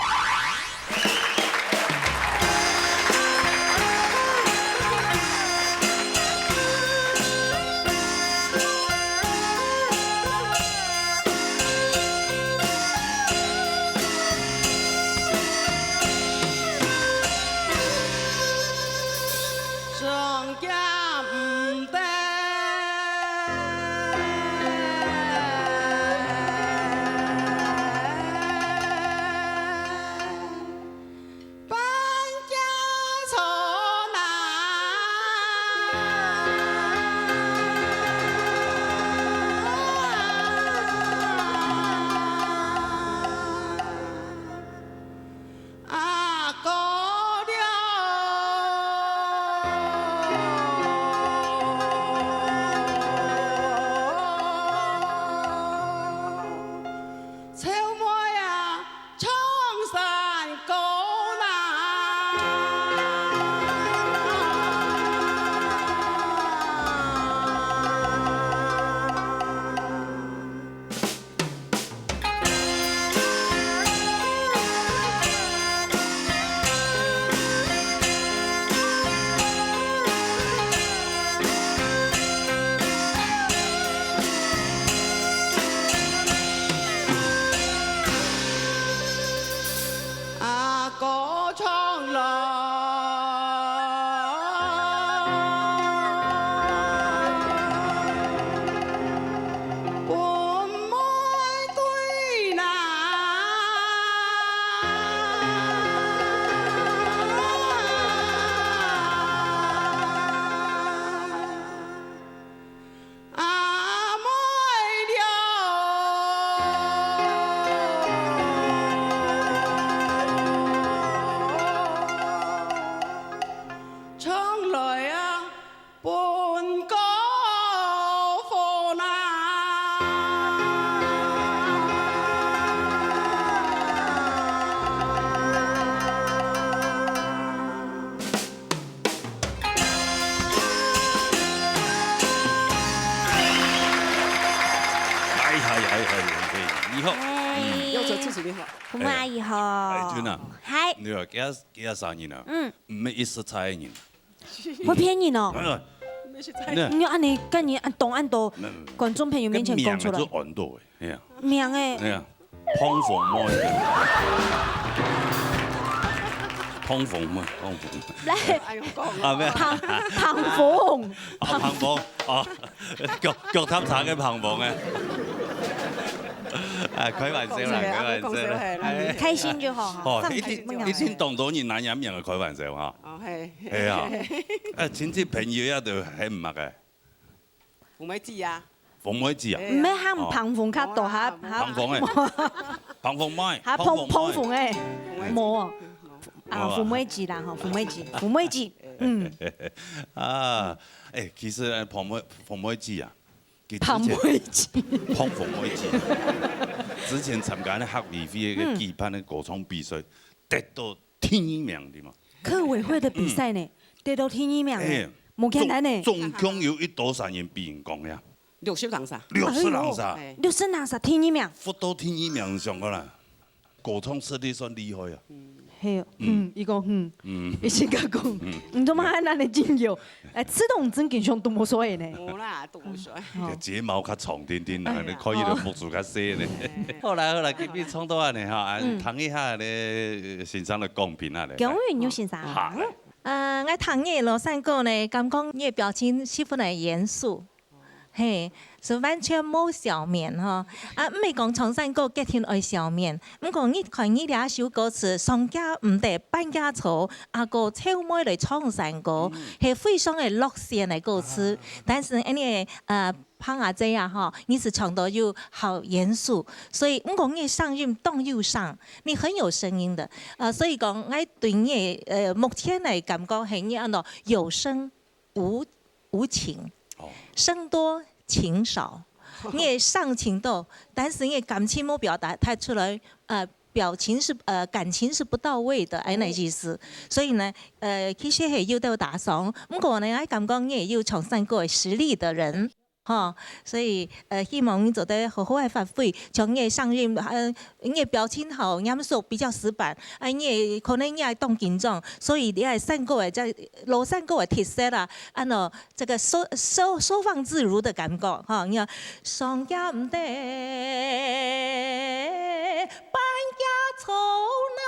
好。海军啊，嗨。你看，佢佢个声音啊，嗯。毋係一色彩个人。會騙人哦。嗯。你看恁呢，跟你恁懂恁多，觀眾朋友面前講出來。个名就安到个，哎呀。名誒。哎呀，碰碰妹。碰碰妹，碰碰妹。來，啊，無。碰碰碰。啊，碰碰，啊，腳腳踏車个碰碰誒。啊，開玩笑啦，開玩笑啦。哎。開心就好哈，哦，放開心就好。一定一定當多人拿人名來開玩笑哈。哦，嘿。係啊，誒，親戚朋友啊，都還毋捌个。紅梅姐啊。紅梅姐啊。毋係喊碰碰較多，哦。哈，哈。碰碰誒。碰碰妹，哈，碰碰碰碰妹。碰碰誒，無。啊，紅梅姐啦，吼，紅梅姐，紅梅姐，嗯。啊，誒，其實呢，碰碰碰碰姐啊，佢之前碰碰姐。碰碰碰姐。之前參加那客委會个舉辦个歌唱比賽，得到第二名的嘛。客委會的比賽呢，得到第二名呢，哎，無簡單呢。總總共有幾多儕人比人講呀？六十人儕。六十人儕。哎。六十人儕第二名。得到第二名上過啦。 歌唱實力算厲害啊。係，嗯，佢講，嗯，嗯。佢先甲講，嗯。你做麼還恁呢緊張？哎，這種真緊張都無所謂呢。無啦，都無所謂。哦。這睫毛較長點點啦，哎呀。你看佢个目珠較細呢。哎。好啦好啦，今日唱到恁呢哈，啊，嗯。聽一下呢，先生个講評啊，來。姜雲牛先生。好，來。呃，𠊎聽你个老山歌呢，感覺你个表情十分个嚴肅。 嘿，係完全無笑面吼。啊，毋係講唱山歌決定愛笑面，毋過你看你這首歌詞，上家毋得半家愁，阿哥湊妹來唱山歌，嗯。係非常个樂線个歌詞。啊。但是恁呢，呃，彭阿姐啊吼，你係唱到又好嚴肅，所以毋過你个聲音當有聲，你很有聲音的。呃，所以講，𠊎對你个，呃，目前个感覺係你安到有聲 無，無情，哦。聲多情少。你个聲情多，但是你个感情無表達，達出來，呃，表情是，呃，感情是不到位的，恁呢意思。所以呢，呃，其實係有兜打爽，毋過呢，𠊎感覺你係有唱山歌个實力的人，吼，所以，呃，希望你做得好好个發揮，將你个聲音，呃，你个表情好，嚴肅比較死板，啊，你个可能你還當緊張，所以你个山歌个這 老山歌个特色啦，安到這個收收收放自如的感覺，吼，你看，上家毋得半家愁啦，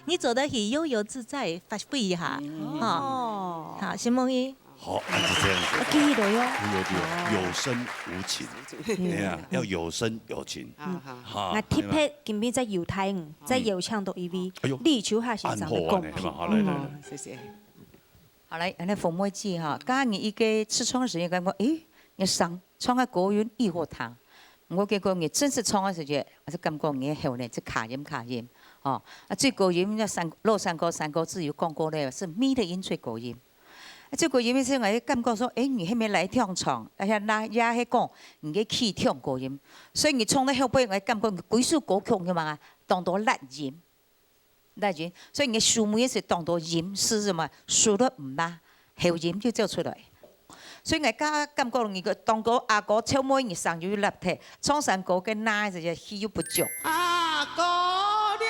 你做得去悠游自在發揮一下，嗯。吼。哦。好，承蒙你。 好，那就這樣子。啊，記起來喲。有有有，有聲無情。對啊，要有聲有情。啊，好。哈，啊，特別今日在猶太，在邀請到一位哎喲，李秋霞先生的公平。恁好啊，好，來，來，來。嗯，謝謝。好，來，恁呢紅梅姐哈，剛剛你一個試唱个時間，感覺，誒，你聲，唱个高音異好聽。毋過結果你正式唱个時間，還係感覺你个喉呢，就卡音卡音，吼。啊，最高音，那山，老山歌，山歌自有講過咧，係咪的音最高音。 啊，這個因為係𠊎感覺說，誒，你還沒來跳場，而且那也係講你个氣跳高音，所以你唱到後背，𠊎感覺你歸首歌曲个嘛，當多拉音，拉音，所以你个收尾係當多音，係什麼？收得毋罅，喉音就走出來。所以𠊎感，感覺你个當多阿哥唱妹，你聲又落忒，唱山歌个那一些氣又不足。阿哥了。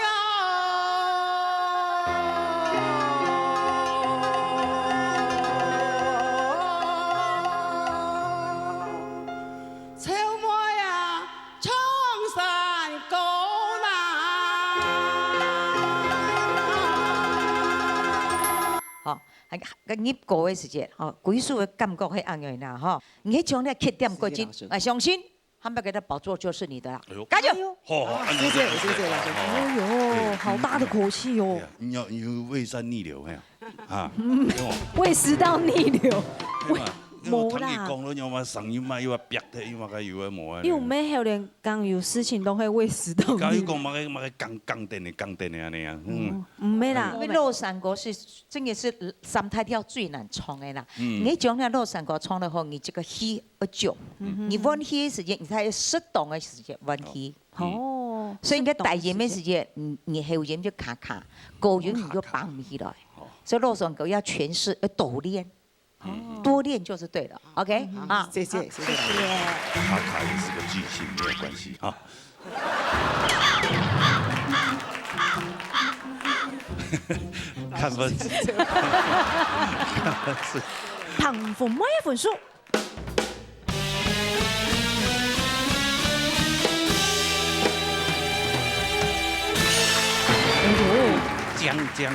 臭妹啊，唱山歌啦。好，該，該入歌个時節，吼，歸首个感覺係恁樣啦，吼。你係將這缺點改進，是，老師。𠊎相信，下擺个寶座就是你的啦。哎喲。加油！好，好，恁樣，謝謝，謝謝，老師。好，好。哎喲，好大的口氣哦。哎呀，你要，你要胃酸逆流，嘿。 啊，對哦。胃食道逆流。對嘛，因為我聽你講了，無啦。你嘛聲音嘛又要煏忒，又嘛該有的無的。因為𠊎們後來講有事情都會胃食道逆流。你講嘛該，嘛該講，講等的，講等的恁樣啊，嗯。哦，毋係啦。因為老山歌係，真的係三大調最難唱的啦。嗯。你將那老山歌唱得好，你這個氣要足。嗯哼。你換氣的時間，你才有適當的時間換氣。哦。嗯。哦。所以你在低音的時間，適當的時間。你，你喉音就卡卡，高音你就放毋起來。 哦。所以老山歌要詮釋，要多練，多练就是对了，OK？啊，谢谢，谢谢。卡卡也是个巨星，没有关系哈。看分数，看分数。唐凤妹个分数。将将，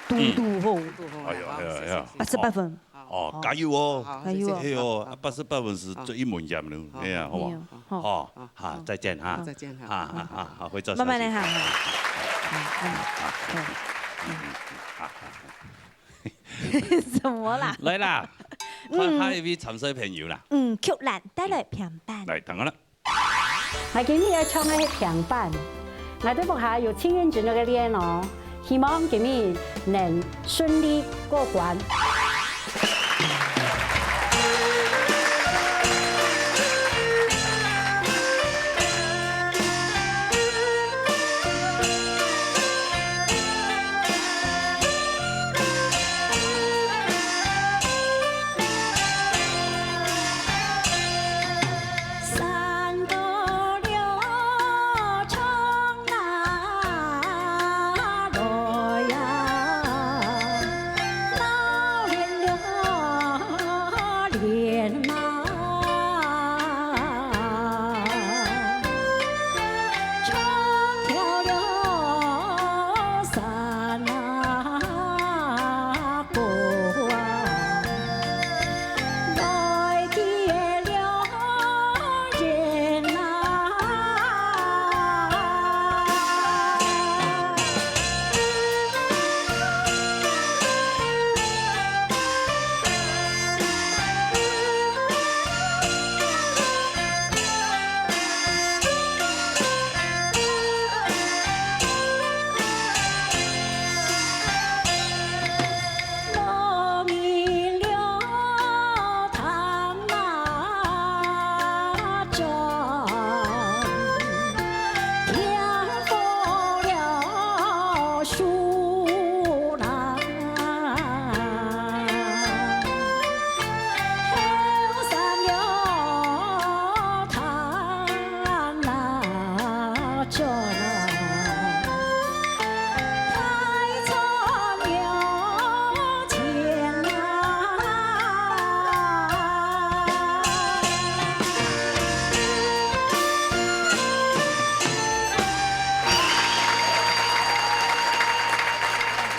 嘟嘟吼，哎呦哎呦哎呦，八十八分。 哦，加油哦！加油哦！哎呦，啊，八十八分是做一门槛了，哎呀，好不好？好，哈，再见哈，再见哈，哈哈哈，好，会做，慢慢来哈，哈，嗯嗯，怎么啦？来啦，看下一位参赛朋友啦，嗯，曲兰带来平板，来，等下啦。 𠊎今日愛唱个係平板，𠊎兜屋下有青眼睛个練哦，希望今日能順利過關。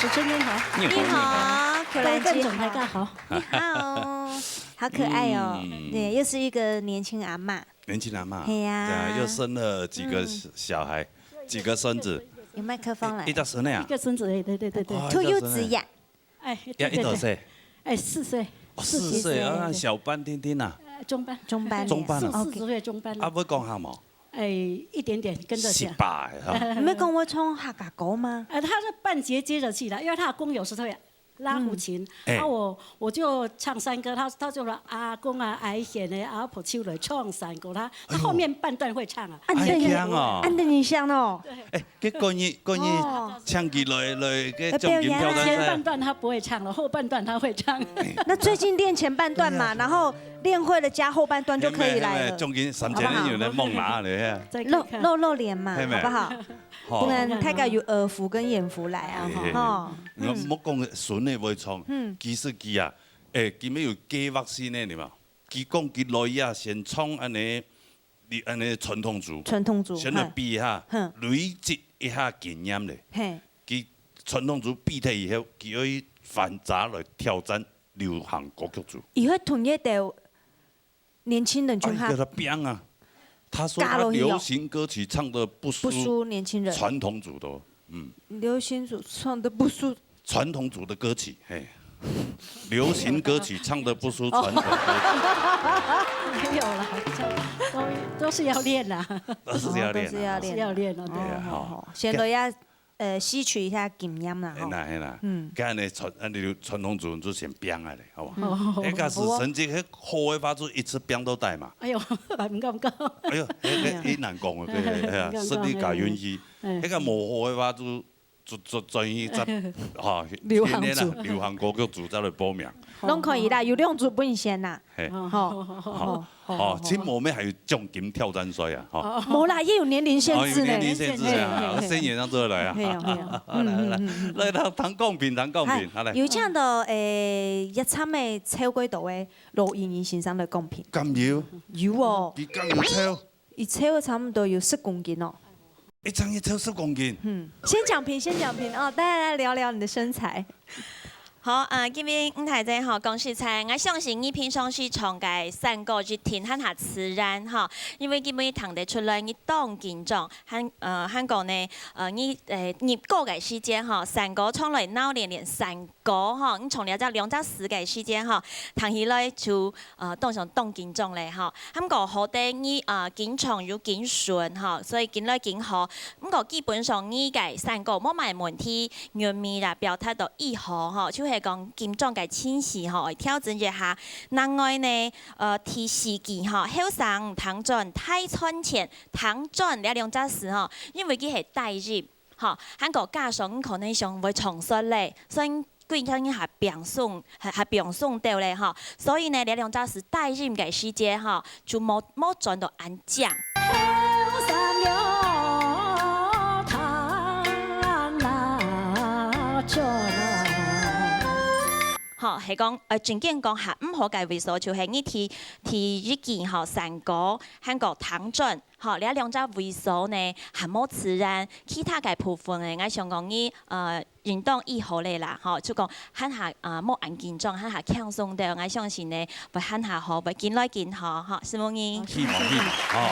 主持人好。你好，你好，你好。各位观众大家好。你好，好可爱哦。嗯。对，又是一个年轻阿嬷。年轻阿嬷。嘿呀。对啊，又生了几个小，嗯。小孩，几个孙子。有麦克风来。一，一个孙子啊。一个孙子，对，对，对，对。哦，兔柚子呀。一个孙子。哎，对，对，对。要一多岁？哎，四岁。哦，四岁啊，四岁。小班定定啊。呃，中班。中班。中班啊。四，四岁中班了。啊，会讲客无？ 哎，一点点跟得上。失败哈。你没跟我唱客家歌吗？呃，他是半截接着去的，因为他的工友是特别拉胡琴，嗯。哎。啊，我，我就唱山歌，他，他就说阿公啊，矮显的阿婆秋来唱山歌，他，他后面半段会唱啊。哎呦。啊，你等一下哦。啊，你等一下哦。对。哎，这个你，这个你哦。请佢来，来，这个奖金挑战赛。前半段他不会唱了，后半段他会唱。哎。那最近练前半段嘛，对啊。然后 练会了加后半段就可以来了。嘿咩，嘿咩，将近三千个人咧望拿咧。好不好？再看看。露，露，露脸嘛，嘿咩。好不好？好。不然大家有耳福跟眼福来啊，嘿，嘿，嘿。吼。你莫讲孙仔会唱，嗯。其实佢啊，哎，佢乜有计划性个，你嘛。佢讲佢来啊，先唱安尼，你安尼传统组，传统组，先来比一下，嘿。累积一下经验咧。嘿。佢传统组比忒以后，佢可以反查来挑战 流行歌曲组。以后同一个年轻人就哎，哈，跟他拼啊！他说他流行歌曲唱得不输，不输年轻人。传统组的哦，嗯。流行组唱得不输。传统组的歌曲，嘿，流行歌曲唱得不输传统歌曲。没有啦，都，都是要练啦。都是要练啊。都是要练。都是要练哦，对。哎呀，好。好，好，好。先都要 呃，吸取一下经验啦，吼。嘿啦，嘿啦。嗯。今日传，啊，你传统组就先拼下来，好不好？哦，哎，假使好啊。成绩迄好的话，就一次拼到底嘛。哎呦，还毋敢讲。哎呦，迄，迄，迄难讲啊，对，哎呀，毋敢讲，顺利加运气。哎。迄个无好的话，就，專，專，專一隻，吼，流行組。現在啦，流行歌曲組才來報名。攏可以啦，有兩組分你選啦。嘿。吼，吼，吼，吼，吼，吼，吼。這下面還有獎金挑戰賽啊，吼。無啦，也有年齡限制呢。哦，有年齡限制啊，嘿，嘿，嘿。先演唱做來啊。嘿哦，嘿哦。來，來，來，嗯，嗯，嗯，嗯。來，來，談公平，談公平，嗨，好，來。有請到，誒，一站个超過多个羅英英先生來公平。敢有？有哦。佢敢有超？ 佢超差不多有十公斤哦。一站一超十公斤。嗯，先講評，先講評哦，大家來聊聊你的身材。好，呃，今日吳大姐吼，講實在，𠊎相信你平常時唱个山歌一定還較自然吼，因為今日聽得出來你當緊張，還，呃，還講呢，呃，你，呃，入歌个時間吼，山歌唱來鬧連連山 歌吼，你唱了這兩隻字个時間吼，聽起來就，呃，當像當緊張咧吼。毋過好得你，呃，緊唱又緊順吼，所以緊來緊好。毋過基本上你个山歌無麼問題，韻味啦表達到已好吼，就係講緊張个情緒吼，會調整一下。另外呢，呃，第四句吼，後生聽轉大賺錢，聽轉這兩隻字吼，因為佢係帶入 吼，還過加上你可能想會唱衰咧，所以你歸隻人還放鬆，還，還放鬆到咧吼。所以呢，這兩隻字帶入个時節吼，就無，無轉到恁靚。吼，係講，呃，正經講還毋好个位所，就係你第，第一句吼，山歌，還過聽轉， 吼，這兩隻位所呢，還無自然，其他个部分呢，𠊎想講你，呃，運動已好咧啦，吼，就講還較，呃，無恁緊張，還較輕鬆个，𠊎相信呢，會還較好，會緊來緊好，吼，承蒙你。希望，希望，吼，哦。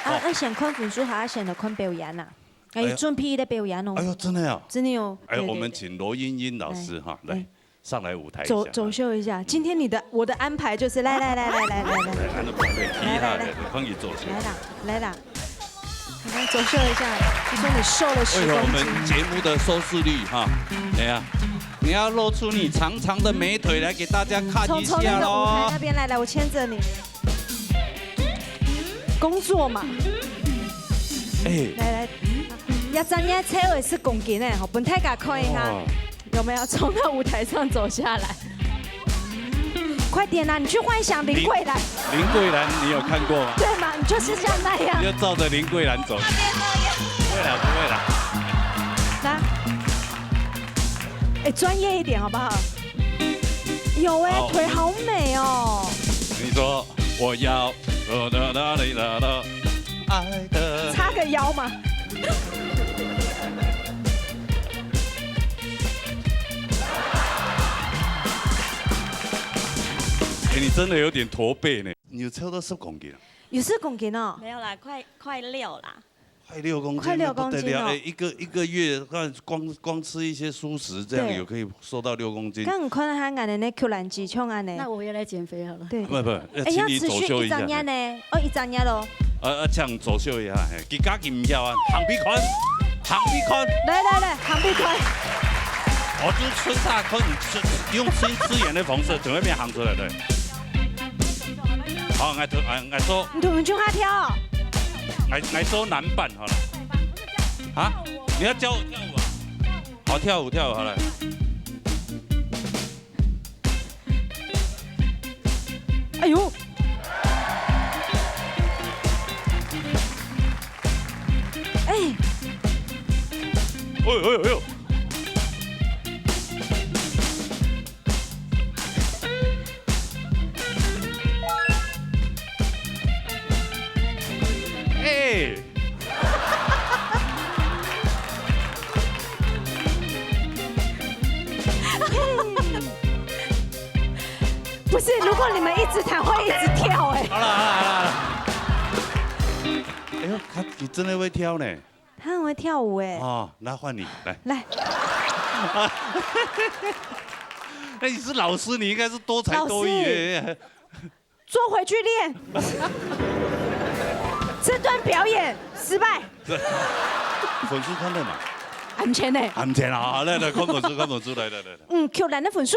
啊，好。啊，先看分數，還係先來看表演啊？哎，哎呀。準備咧表演哦。哎喲，真的啊。真的哦。哎，對，對，我們請羅英英老師，對。哈，來。哎。 上來舞台一下。走，走秀一下。今天你的，我的安排就是，來，來，來。來，來，來，來，來，來，來，來，來，來，可以走秀。來啦，來啦。你看走秀一下，你說你瘦了十公斤。為了我們節目的收視率哈，哎呀，你要露出你長長的美腿來給大家看一下咯。從，從那個舞台那邊來，來，我牽著你。工作嘛。哎。來，來，要站在車尾是公斤哎，好，分大家看一下。哇。 有沒有從那舞台上走下來？快點啦，你去幻想林桂蘭。林，林桂蘭，你有看過嗎？對嘛，你就是像那樣。你就照著林桂蘭走。不會啦，不會啦。來，哎，專業一點好不好？有哎，好。腿好美哦。你說我要，呃，啦，啦，啦，啦，啦，愛的。叉個腰嘛。 哎，你真的有點駝背呢。你有超到十公斤啊？有十公斤哦。沒有啦，快，快六啦。快六公斤，快六公斤哦。那不得了。哎，一個，一個月，那光，光吃一些蔬食，這樣對。也可以瘦到六公斤。剛你看到他眼的那Q蘭肌，像恁呢。那我也來減肥好了。對。不，不，要請你走秀一下。哎，要持續一隻月呢。哦，一隻月咯。呃，呃，這樣走秀一下，嘿，佢家己毋曉啊，行開看，行開看。來，來，來，行開看。我就伸大看，你是用伸直眼的方式，從那邊行出來，對。好，𠊎做，𠊎，𠊎做。你同佢唱下跳哦。𠊎，𠊎做男版好了。啊？你要教我跳舞啊？好，跳舞，跳舞，好了。 哎喲！哎。哎喲，哎喲，哎喲。哎。 不是，如果你們一直彈，會一直跳欸。好了，好了，好了，好了。哎呦，他，你真的會跳呢。他很會跳舞欸。哦，那換你，來。來。哎，你是老師，你應該是多才多藝欸。老師。 坐回去練。這段表演失敗。這，粉絲看到嘛？安全呢？安全啊！來，來，看粉絲，看粉絲，來，來，來，來。嗯，Q蘭的分數。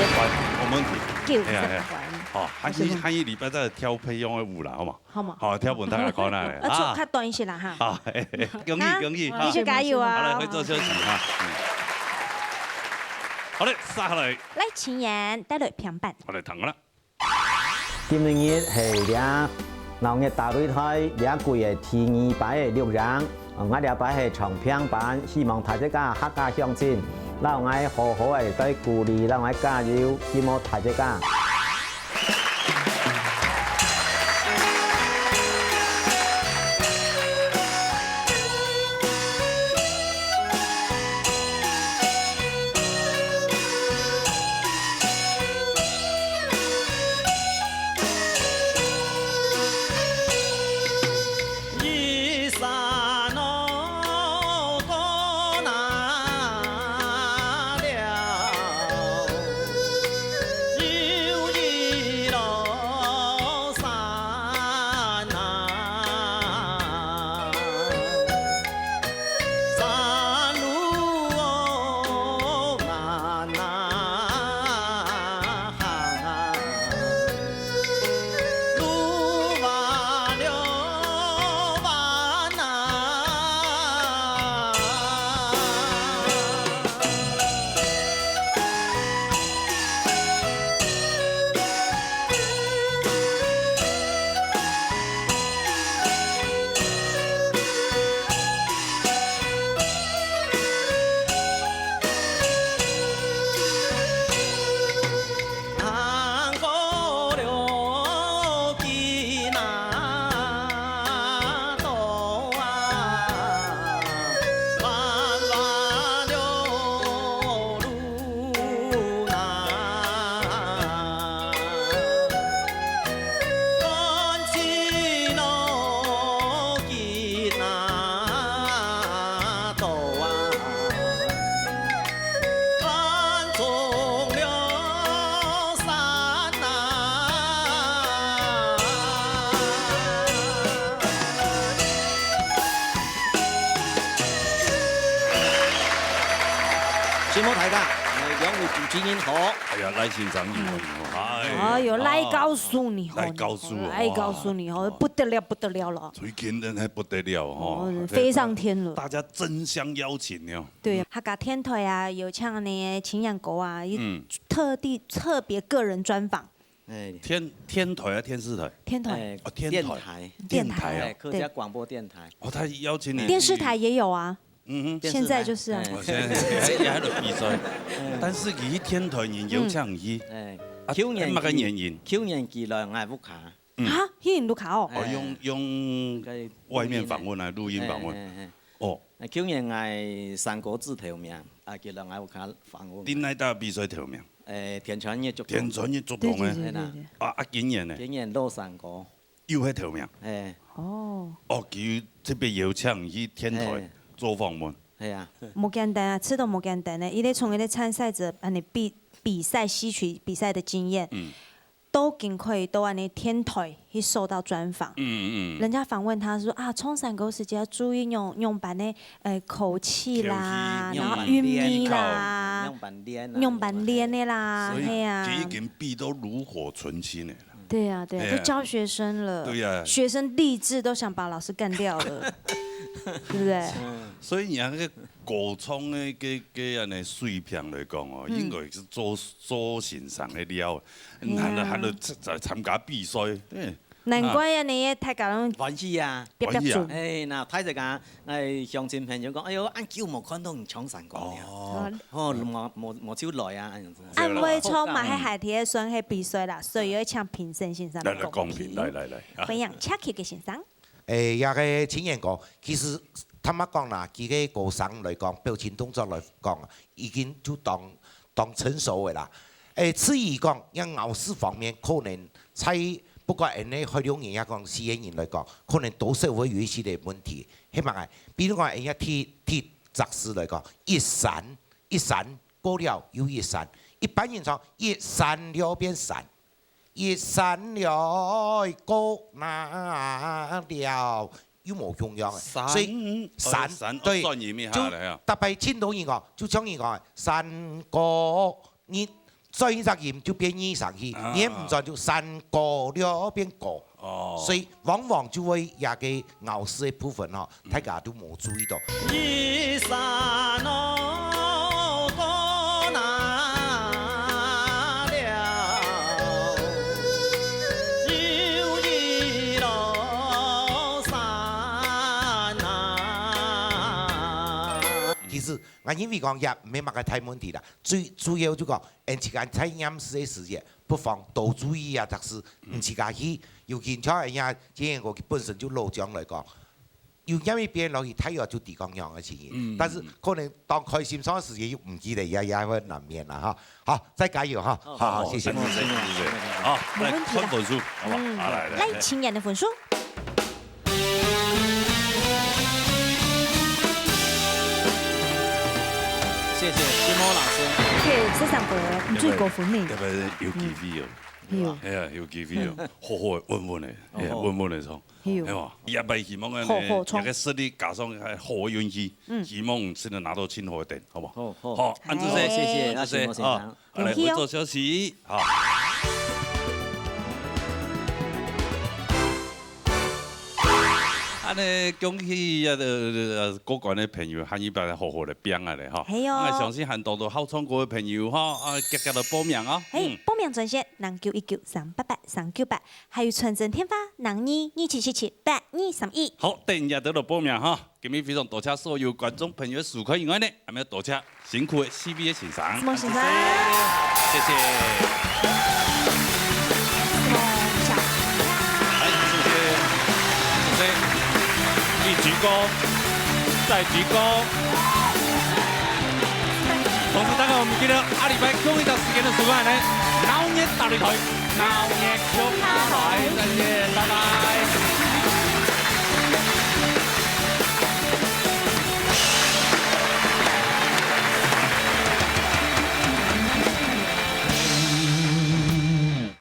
我們，我們，九十分。哎呀，哎呀。哦，下星期，下星期禮拜再跳配用个舞啦，好無？好無？好，跳分大家看下咧。啊，唱較短一些啦，哈。好，嘿，嘿，恭喜，啊，恭喜。繼續加油啊。好，來，回座休息哈。嗯。好嘞，續下來。來，請演，帶來評判。好嘞，聽好了。今晡日係這鬧熱大擂台這季个第二擺个錄影。 𠊎這擺係唱評判，希望大自家客家鄉親，摎𠊎好好仔來鼓勵，摎𠊎加油，希望大自家。承蒙大家，呃，兩位主持人好。哎呀，賴先生，你好，你好。哎，哎喲，賴教授你好，賴教授，你好，賴教授你好，哇。不得了，不得了了。最近真的不得了哈。哦，飛上天了。大家爭相邀請呢。對，客家電台啊，有請呢青年哥啊，嗯。特地特別個人專訪。 哎。電，電台啊，電視台？電台。哎，哦，電台。電台。電台啊。哎，客家廣播電台。對。哦，他邀請你去。電視台也有啊。嗯哼。現在就是啊。電視台。哎。哦，現在也還有比賽。嗯。但是佢電台人邀請你去。嗯。哎，啊，舊年，麼个原因？舊年佢來𠊎屋下。嗯。啊，佢來屋下哦。哦，用，哎。用外面訪問啊，錄音訪問。哎，哎，哎。哦。啊，舊年𠊎山歌節頭名，啊，佢來𠊎屋下訪問。你哪搭比賽頭名？ 誒，天穿日竹筒。天穿日竹筒誒。對，對，對，對，對。啊，啊，今年呢？今年老山歌。又係頭名。誒。哦。哦，佢特別邀請去電台，誒。做訪問。係啊。無簡單啊，試著無簡單呢。佢兜從佢兜參賽者，恁呢比，比賽，吸取比賽的經驗，嗯。都已經可以到恁呢電台去受到專訪。嗯，嗯。人家訪問他說啊，唱山歌時節要注意仰，仰般个，呃，口氣啦，口氣，然後韻味啦，仰般練，仰般練啊，仰般練个啦，所以係啊。佢已經比到爐火純青个啦。對啊，對啊，係啊。都教學生了，對啊。學生立志都想把老師幹掉了，對不對？所以你看那個歌唱个，个，个恁呢水平來講哦，嗯。應該係做，做先生个料，嗯。還得，還得參，參加比賽，對。 難怪啊，啊。你个大家攏歡喜啊。別別準。歡喜啊。哎，那大自家，哎，鄉親朋友講，哎喲，恁久無看到你唱山歌了。哦。哦，無，無，無就來啊，恁樣子。恁會唱嘛，嗯。還係算係比賽啦，所以要請評審先生來，來，公平，公平。來，來，來，啊。非常客氣个先生。哎，這個青年哥，其實坦白講啦，佢个歌聲來講，表情動作來講啊，已經就當，當成熟个啦。哎，至於講，像咬字方面，可能 在不管𠊎俚海陸人也講四縣人來講，可能多少會有一些个問題。係麼个？比如講，𠊎俚第，第隻字來講，一山，一山過了又一山。一般人講，一山了變山，一山了過那了，又無共樣个。山，所以山，呃，山，哦，對，轉音一下來啊。就逐擺盡多人講，就像你講个，山歌，你轉一隻音就變二聲去，啊。你毋轉就山歌了變歌。哦。所以往往就會有个咬字个部分吼，嗯。大家都無注意到。二三五，過哪了？又一落山啊。其實，𠊎認為講也毋係麼个大問題啦，最主要就講 𫣆自家在念字个時節，不妨多注意啊，讀書，嗯。毋自家去，尤其像人家今年我本身就老將來講，有念一遍落去，大約就知講樣个情形。嗯。但是可能當開心上个時節又毋記得，也，也會難免啦，哈。好，再加油哈。好，好，好，好，謝謝。謝謝，謝謝。好，來，無問題啦。看分數，好吧？嗯，好，來，來，來。來，青年个分數。 謝謝金毛老師。OK，十三分，你最高分呢。要不然有機會哦。嗯。有。哎呀，有機會哦，嗯。好好个穩穩个，哦。哎呀，穩穩个唱。有。哎呀，也毋希望呢，好好唱。這个實力加上好个運氣，嗯。希望真个拿到盡好个點，好不好？好，好。好，恁仔細，好，謝謝，恁仔細，那請我先生。好。 來，有氣哦。分數消息，好。恁呢，恭喜啊，呃，呃，過關个朋友，還有一擺好好个拚啊咧，吼。係哦。啊，相信還當多好唱歌个朋友，吼，啊，遽遽來報名哦。係，嗯。報名專線零九一九三八八三九八，還有傳真電話零二二七七七八二三一。好，等一下就來報名哈。 今日非常多謝所有觀眾朋友个收看以外呢，還愛多謝辛苦个四位个先生。承蒙先生。謝謝。承蒙先生。來，謝謝。謝謝。一鞠躬，再鞠躬。同時，大家毋記得，下禮拜共一隻時間个收看呢，鬧熱大擂台，鬧熱共下來，再見，拜拜。